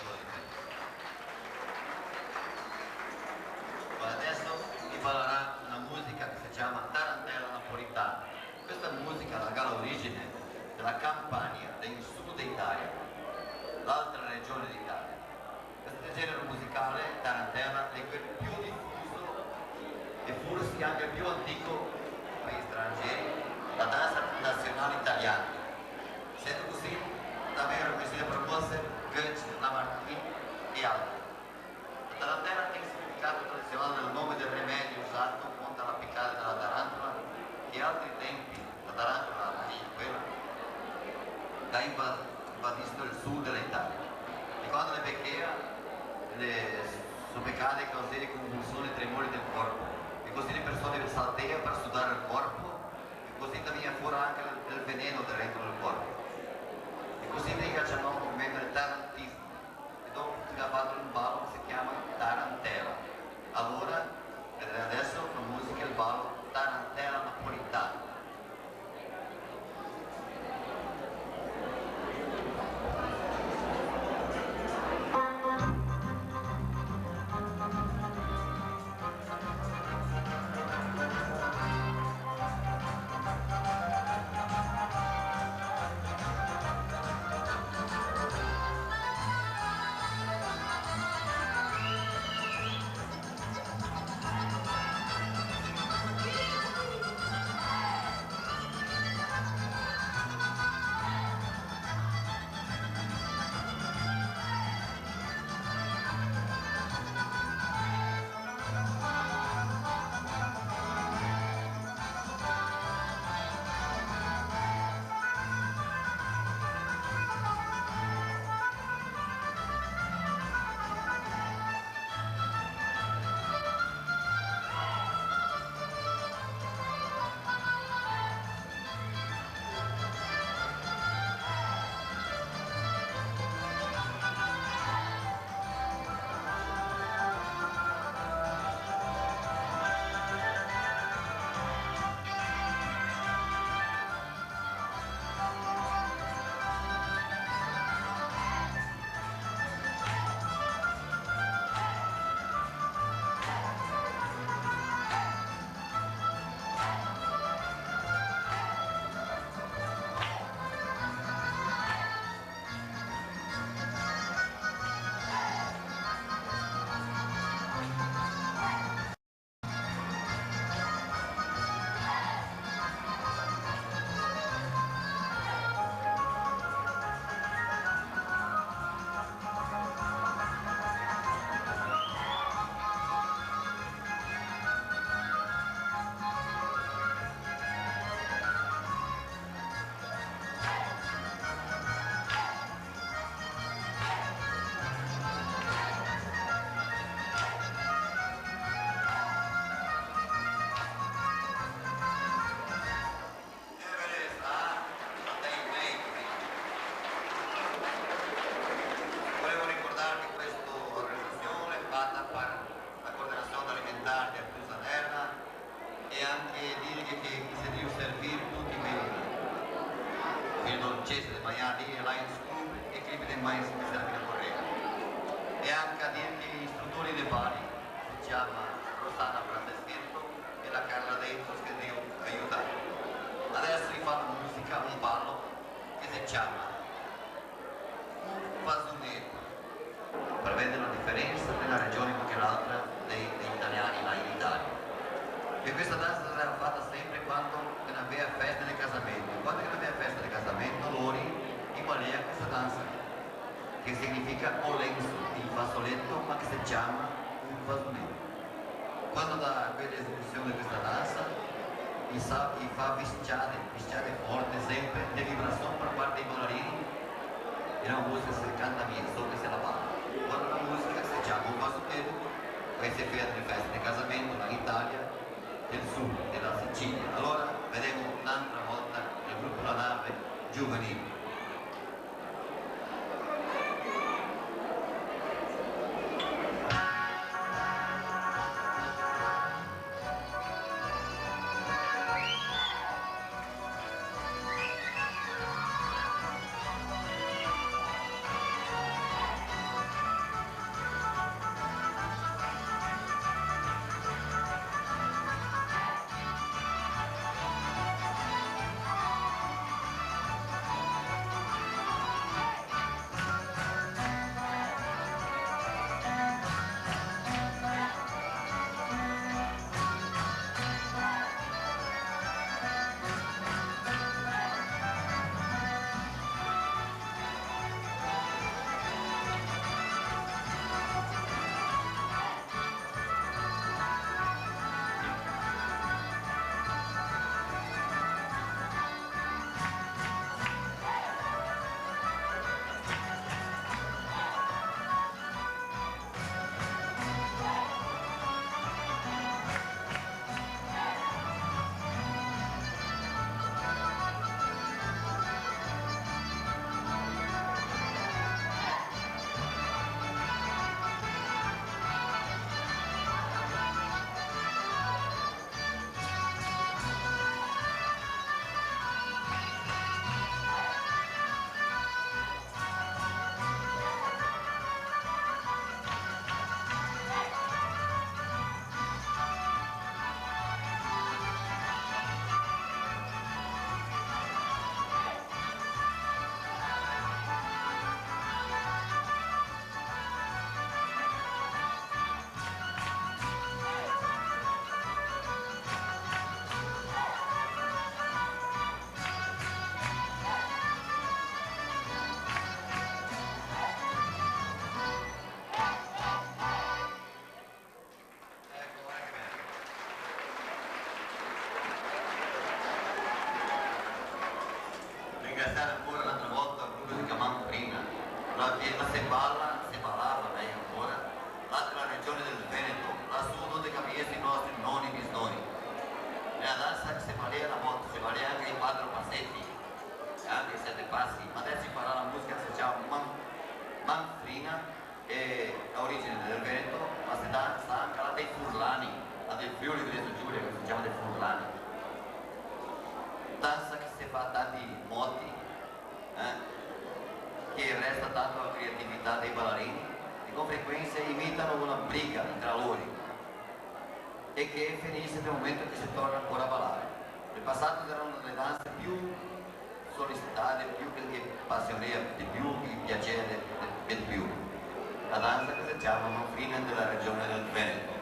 adeso i balarà na musica che se ciama Tarantela Napolitana. Questa musica la ga l'origine dela Campania, del sud de Italia, l'altra regione de Italia. Questo genere musicale, tarantela, è quel più diffuso e forse anche il più antico per gli stranieri, la danza nazionale italiana. Sendo così, davvero così le proposte, Goethe, Lamartine e altri. La tarantela tem significato tradizionale nel nome del rimedio usato contro la picata della tarantola, che altri tempi la tarantola, la rainha, quela, che ha inva-, invadisto il sud della Eh, so pecati che causea convulsion e tremori del corpo, e cusì le persone saltea par sudar el corpo, e cusì vien fora anca el, el veleno de dentro del corpo. E cusì i ga ciamà el movimento de tarantismo, e dopo se ga fato un balo che se ciama tarantela. Alora, vedremo adeso la musica e el balo tarantela napolitana. Volevo ricordar che questa organizasion l'è fata par la Coordinasion Alimentar de Artusa Nerva e anca dir che, che se deve servir tuti i mesi. Quindi no se deve magnar, là in scoop e che deve mai servir la correga. E anca dir che i istrutori de Bari se ciama Rossana Franceschetto e la Carla Dentro che Dio aiuta. Adeso i fa na musica, un balo che se ciama un fasoneto, par veder la diferensa de na regione co che l'altra dei, dei italiani là in Italia. E questa dansa l'era fata sempre quando che n'avea festa de casamento. Quando che n'avea festa de casamento, lori i balea questa dansa, che significa o lenzo, el fasoleto, ma che se ciama un fasoneto. Quando da quela esecusion de questa dansa, i sa, i fa visciade, visciade forte, sempre de vibrasion par parte dei balarini, e la musica se canta bien, so che se la bala. Quando la musica se ciama un fasoneto, che se fea nele feste de casamento, là in Italia, del sud, dela Sicilia. Alora, vedemo n'altra volta el grupo La Nave Giovanile. Se bala, se balava, né, ancora, là dela regione del Veneto, là su dove che ga visto i nostri noni, bisnoni. Xe na dansa che se balea na volta, se balea anca i quatro paseti, e anca i sete pasi, ma deso i farà na musica che se ciama man-, manfrina, e ga origine del Veneto, ma se dansa anca là dai furlani, là del Friuli Venezia Giulia, che se ciama dei furlani. Dansa che se fa tanti moti, eh, che resta tanto a creatività dei balarini, che con frequenza imitano una briga tra lori e che finisce nel momento che si torna ancora a ballare. Nel passato erano le danze più sollecitate, più che, che appassione, di più, che piacere, di, di più. La danza che si chiama Manfrina della regione del Veneto.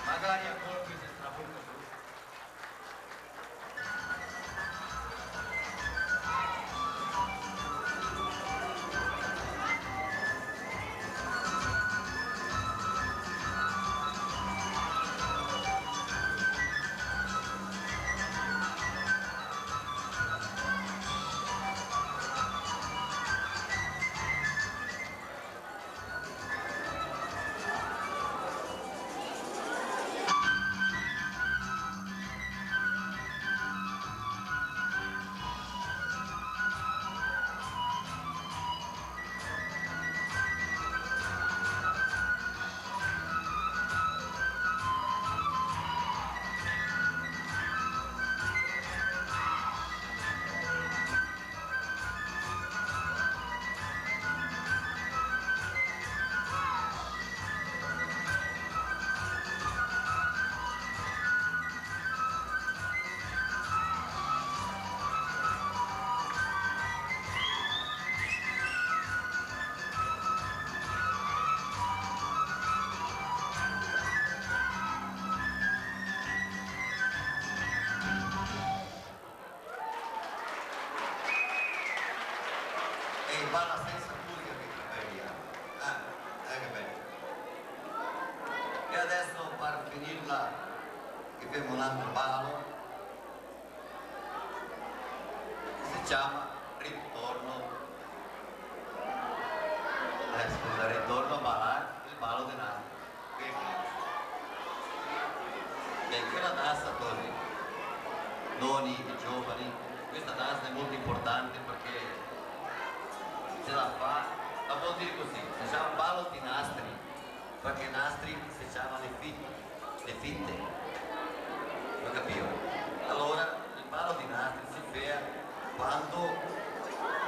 Magari a colpi se strabuca tuto. E i bala sensa musica, che capeli, eh? Eh, eh, che bel. E adeso, par finirla, che Gavemo un altro balo che se ciama Ritorno. Eh, scusa, Ritorno a balar el balo de nastri. Che, che, che la dansa cusì. Noni, i giovani, questa dansa è molto importante perché se la fa, la vuol dire così, se ciama balo de nastri. Parché nastri se ciama le fite, le fite. Go capìo? Alora, el balo de nastri se fea quando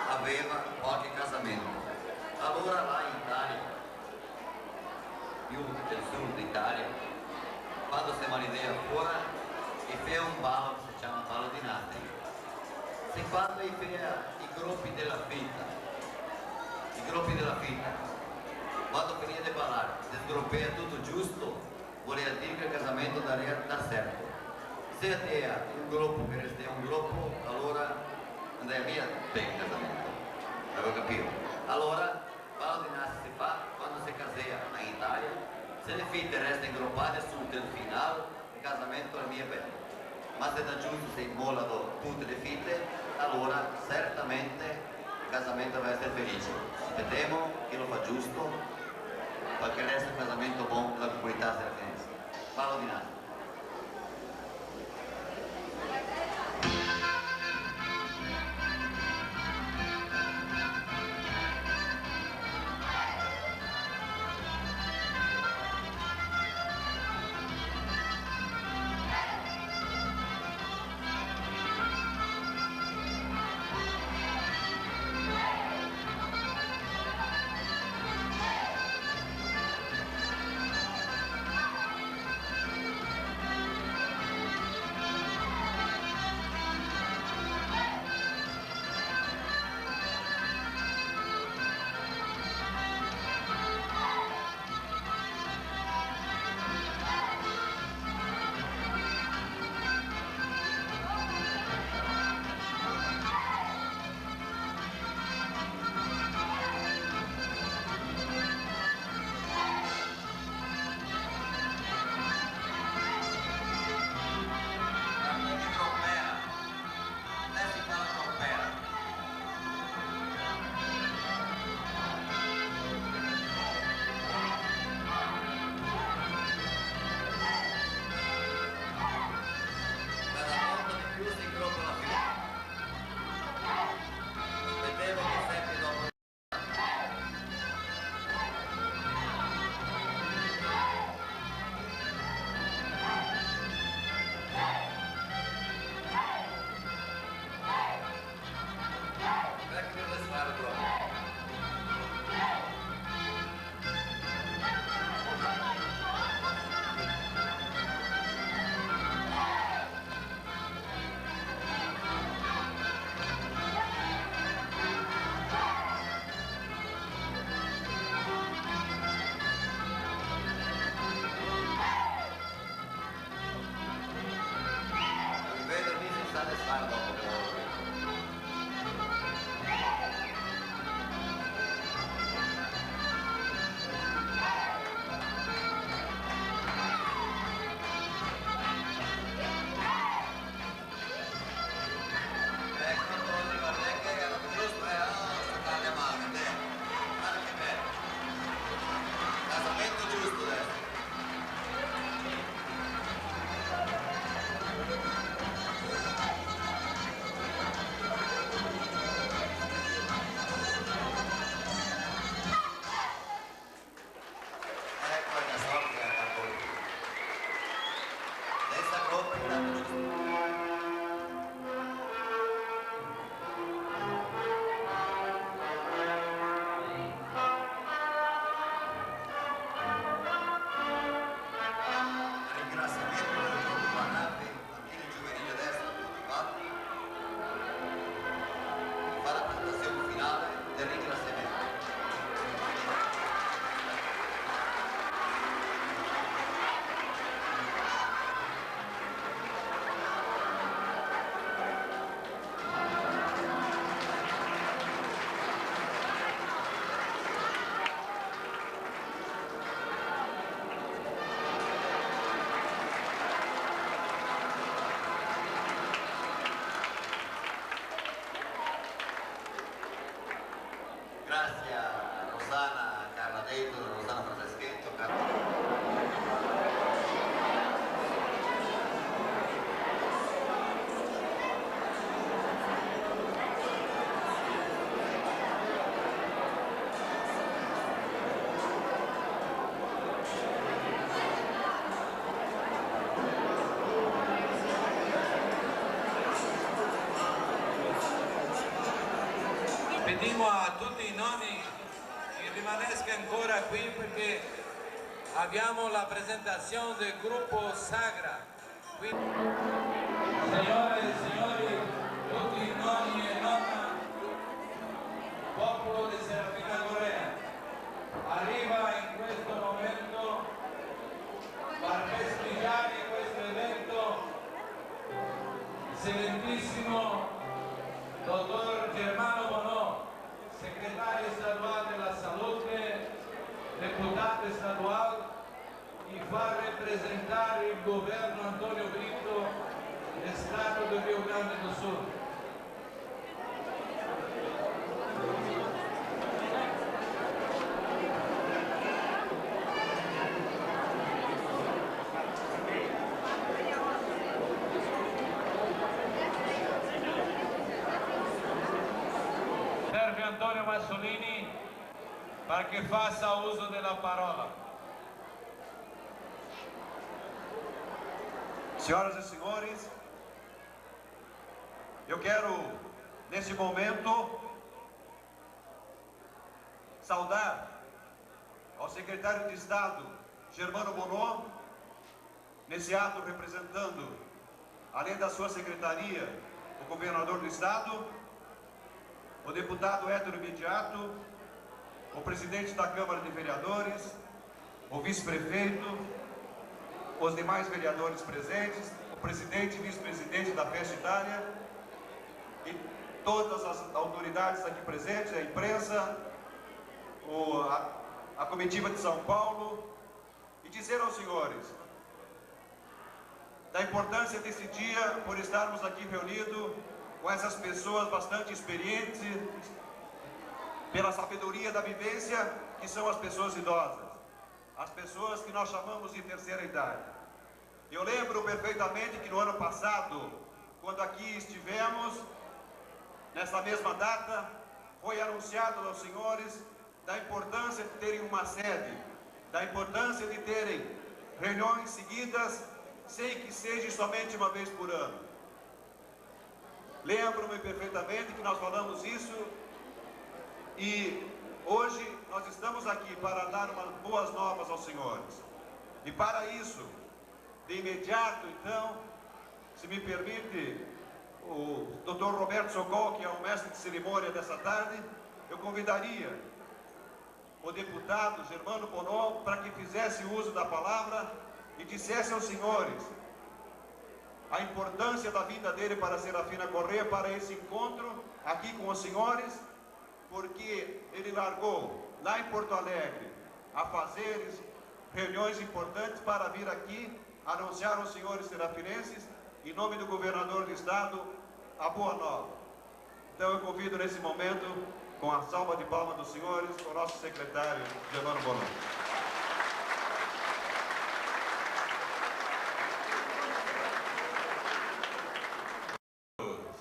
gaveva qualche casamento. Alora là in Italia, più del sud Italia, quando se maridea fora, i fea un balo che se ciama balo de nastri. Se quando i fea i gropi de la fita, i gropi de la fita, quando finìa de balar, se sgropea tuto giusto, volea dir che el casamento ndarea da serto. Se i fea un gropo che restea un gropo, alora ndarea mia ben el casamento. Gavì capìo? Alora, balo de nastri se fa quando se casea in Italia, se le fite resta ingropade sul final, el casamento xe mia bel. Ma se da giusto se mola do tute le fite, alora certamente el casamento va a eser felice. Spetemo chi lo fa giusto, parché resta un casamento bon, la comunità serafinense. Balo de nastri. Chiedimo a tuti i noni che rimanesca ancora qui perché abbiamo la presentazione del gruppo Sagra. Quindi, signore e signori, tutti i nonni e nonna, popolo di Serafina Corrêa, arriva in questo momento per festeggiare questo evento, eccellentisimo dottor Germano Bonò, segretario statual dela Salute, deputado statual, e fa representar el governo Antonio Brito e Stato del Rio Grande do Sul. Serve Antonio Massolini para que faça uso da palavra. Senhoras e senhores, eu quero, nesse momento, saudar ao secretário de Estado, Germano Bonó, nesse ato representando, além da sua secretaria, o governador do estado, o deputado Héctor Mediato, o presidente da Câmara de Vereadores, o vice-prefeito, os demais vereadores presentes, o presidente e vice-presidente da Festa Itália e todas as autoridades aqui presentes, a imprensa, o, a, a comitiva de São Paulo, e dizer aos senhores da importância desse dia, por estarmos aqui reunidos com essas pessoas bastante experientes, pela sabedoria da vivência, que são as pessoas idosas, as pessoas que nós chamamos de terceira idade. Eu lembro perfeitamente que no ano passado, quando aqui estivemos, nessa mesma data, foi anunciado aos senhores da importância de terem uma sede, da importância de terem reuniões seguidas, sem que seja somente uma vez por ano. Lembro-me perfeitamente que nós falamos isso e hoje nós estamos aqui para dar umas boas novas aos senhores. E para isso, de imediato, então, se me permite, o doutor Roberto Socol, que é o mestre de cerimônia dessa tarde, eu convidaria o deputado Germano Bonó para que fizesse uso da palavra e dissesse aos senhores a importância da vinda dele para Serafina Corrêa, para esse encontro aqui com os senhores, porque ele largou lá em Porto Alegre afazeres, reuniões importantes para vir aqui anunciar aos senhores serafinenses, em nome do governador do estado, a boa nova. Então eu convido nesse momento, com a salva de palmas dos senhores, o nosso secretário, Germano Bonó.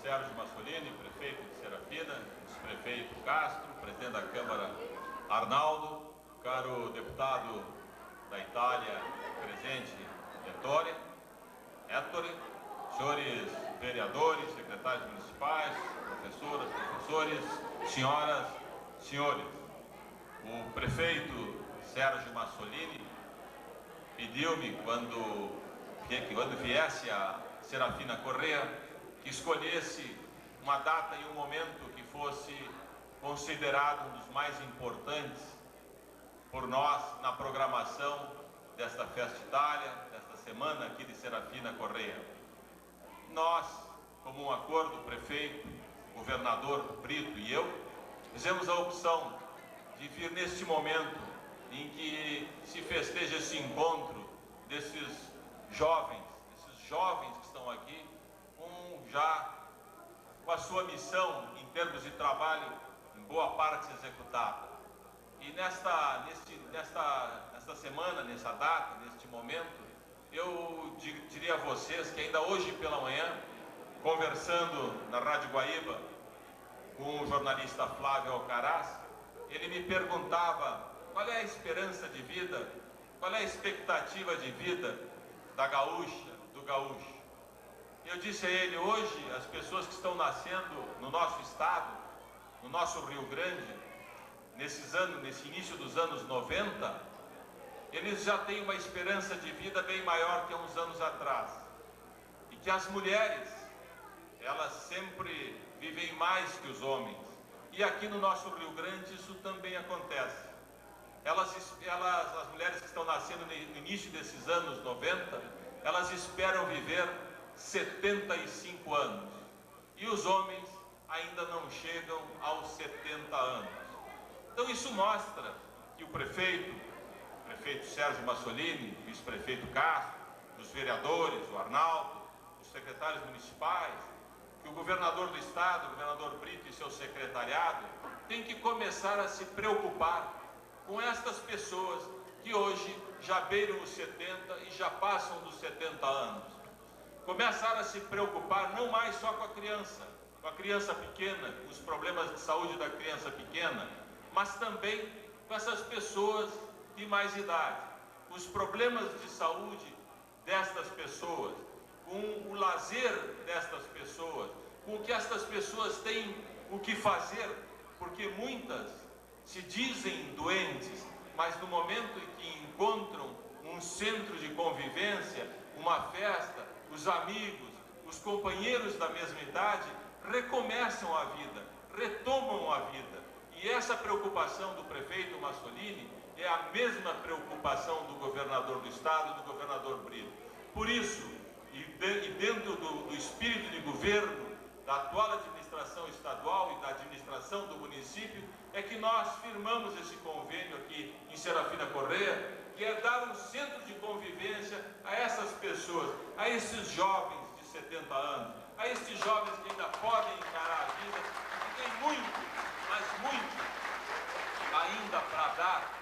Sérgio Massolini, prefeito de Serafina, vice-prefeito Castro, presidente da Câmara Arnaldo, caro deputado da Itália presente, Ettore, Ettore, senhores vereadores, secretários municipais, professoras, professores, senhoras, senhores. O prefeito Sérgio Massolini pediu-me, quando, que, que quando viesse a Serafina Corrêa, que escolhesse uma data e um momento que fosse considerado um dos mais importantes por nós na programação desta Festa Itália, desta semana aqui de Serafina Corrêa. Nós, como um acordo, o prefeito, o governador Brito e eu, fizemos a opção de vir neste momento em que se festeja esse encontro desses jovens, esses jovens que estão aqui, com já com a sua missão em termos de trabalho, em boa parte executada. E nesta, neste, nesta, nesta semana, nessa data, neste momento, eu di-, diria a vocês que ainda hoje pela manhã, conversando na Rádio Guaíba com o jornalista Flávio Alcaraz, ele me perguntava qual é a esperança de vida, qual é a expectativa de vida da gaúcha, do gaúcho. Eu disse a ele, hoje, as pessoas que estão nascendo no nosso estado, no nosso Rio Grande, nesses anos, nesse início dos anos noventa, eles já têm uma esperança de vida bem maior que há uns anos atrás. E que as mulheres, elas sempre vivem mais que os homens. E aqui no nosso Rio Grande isso também acontece. Elas, elas, as mulheres que estão nascendo no início desses anos noventa, elas esperam viver setenta e cinco anos. E os homens ainda não chegam aos setenta anos. Então isso mostra que o prefeito, o prefeito Sérgio Massolini, o vice-prefeito Castro, os vereadores, o Arnaldo, os secretários municipais, que o governador do estado, o governador Brito e seu secretariado, tem que começar a se preocupar com estas pessoas que hoje já beiram os setenta e já passam dos setenta anos. Começar a se preocupar não mais só com a criança, com a criança pequena, com os problemas de saúde da criança pequena, mas também com essas pessoas de mais idade, com os problemas de saúde destas pessoas, com o lazer destas pessoas, com o que estas pessoas têm o que fazer, porque muitas se dizem doentes, mas no momento em que encontram um centro de convivência, uma festa, os amigos, os companheiros da mesma idade recomeçam a vida, retomam a vida. E essa preocupação do prefeito Massolini é a mesma preocupação do governador do estado, do governador Brito. Por isso, e de-, e dentro do, do espírito de governo da atual administração estadual e da administração do município, é que nós firmamos esse convênio aqui em Serafina Corrêa, que é dar um centro de convivência a essas pessoas, a esses jovens de setenta anos, a estes jovens que ainda podem encarar a vida, e que tem muito, mas muito ainda pra dar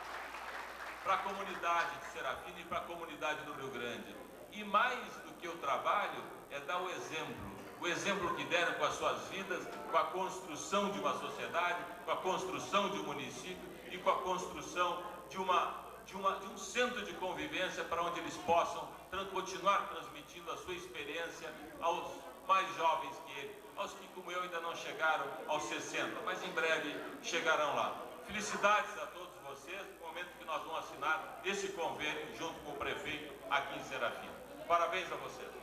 pra comunidade de Serafina e pra comunidade do Rio Grande. E mais do que o trabalho, é dar o exemplo. O exemplo que deram com as suas vidas, com a construção de uma sociedade, com a construção de um município e com a construção de uma, de uma, de um centro de convivência para onde eles possam tran-, continuar transmitindo a sua experiência aos mais jovens que eles, aos que, como eu, ainda não chegaram aos sessenta, mas em breve chegarão lá. Felicidades a todos vocês, no momento que nós vamos assinar esse convênio junto com o prefeito aqui em Serafina. Parabéns a vocês.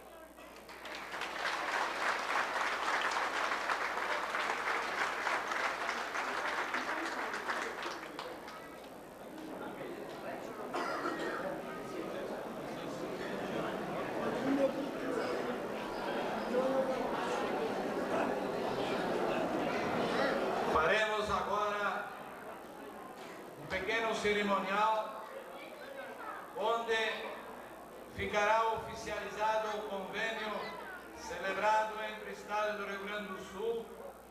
Faremos agora um pequeno cerimonial onde ficará oficializado o convênio celebrado entre o Estado do Rio Grande do Sul,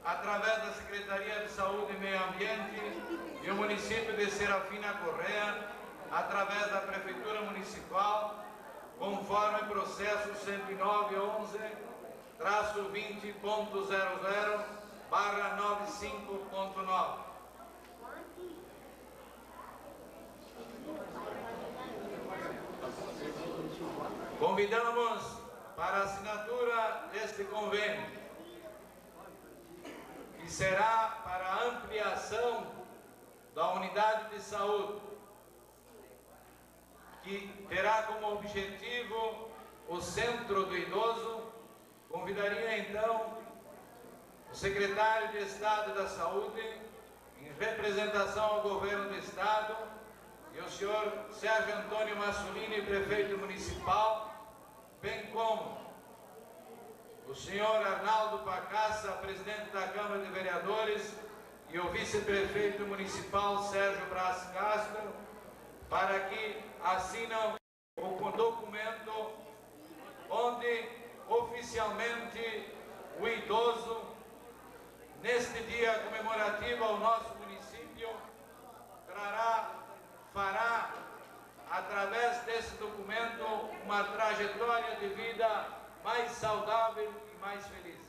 através da Secretaria de Saúde e Meio Ambiente, e o município de Serafina Corrêa, através da Prefeitura Municipal, conforme processo cento e nove onze traço vinte ponto zero zero barra nove cinco ponto nove. Convidamos para a assinatura deste convênio, que será para a ampliação da unidade de saúde, que terá como objetivo o Centro do Idoso. Convidaria, então, o secretário de Estado da Saúde, em representação ao Governo do Estado, e o senhor Sérgio Antônio Massolini, prefeito municipal, bem como o senhor Arnaldo Pacassa, presidente da Câmara de Vereadores, e o vice-prefeito municipal Sérgio Braz Castro, para que assinam o documento onde oficialmente o idoso, neste dia comemorativo ao nosso município, trará, fará, através desse documento, uma trajetória de vida mais saudável e mais feliz.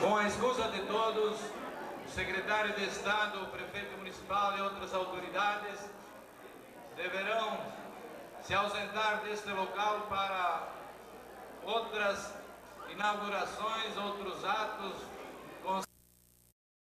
Com a escusa de todos, o secretário de Estado, o prefeito municipal e outras autoridades deverão se ausentar deste local para outras inaugurações, outros atos,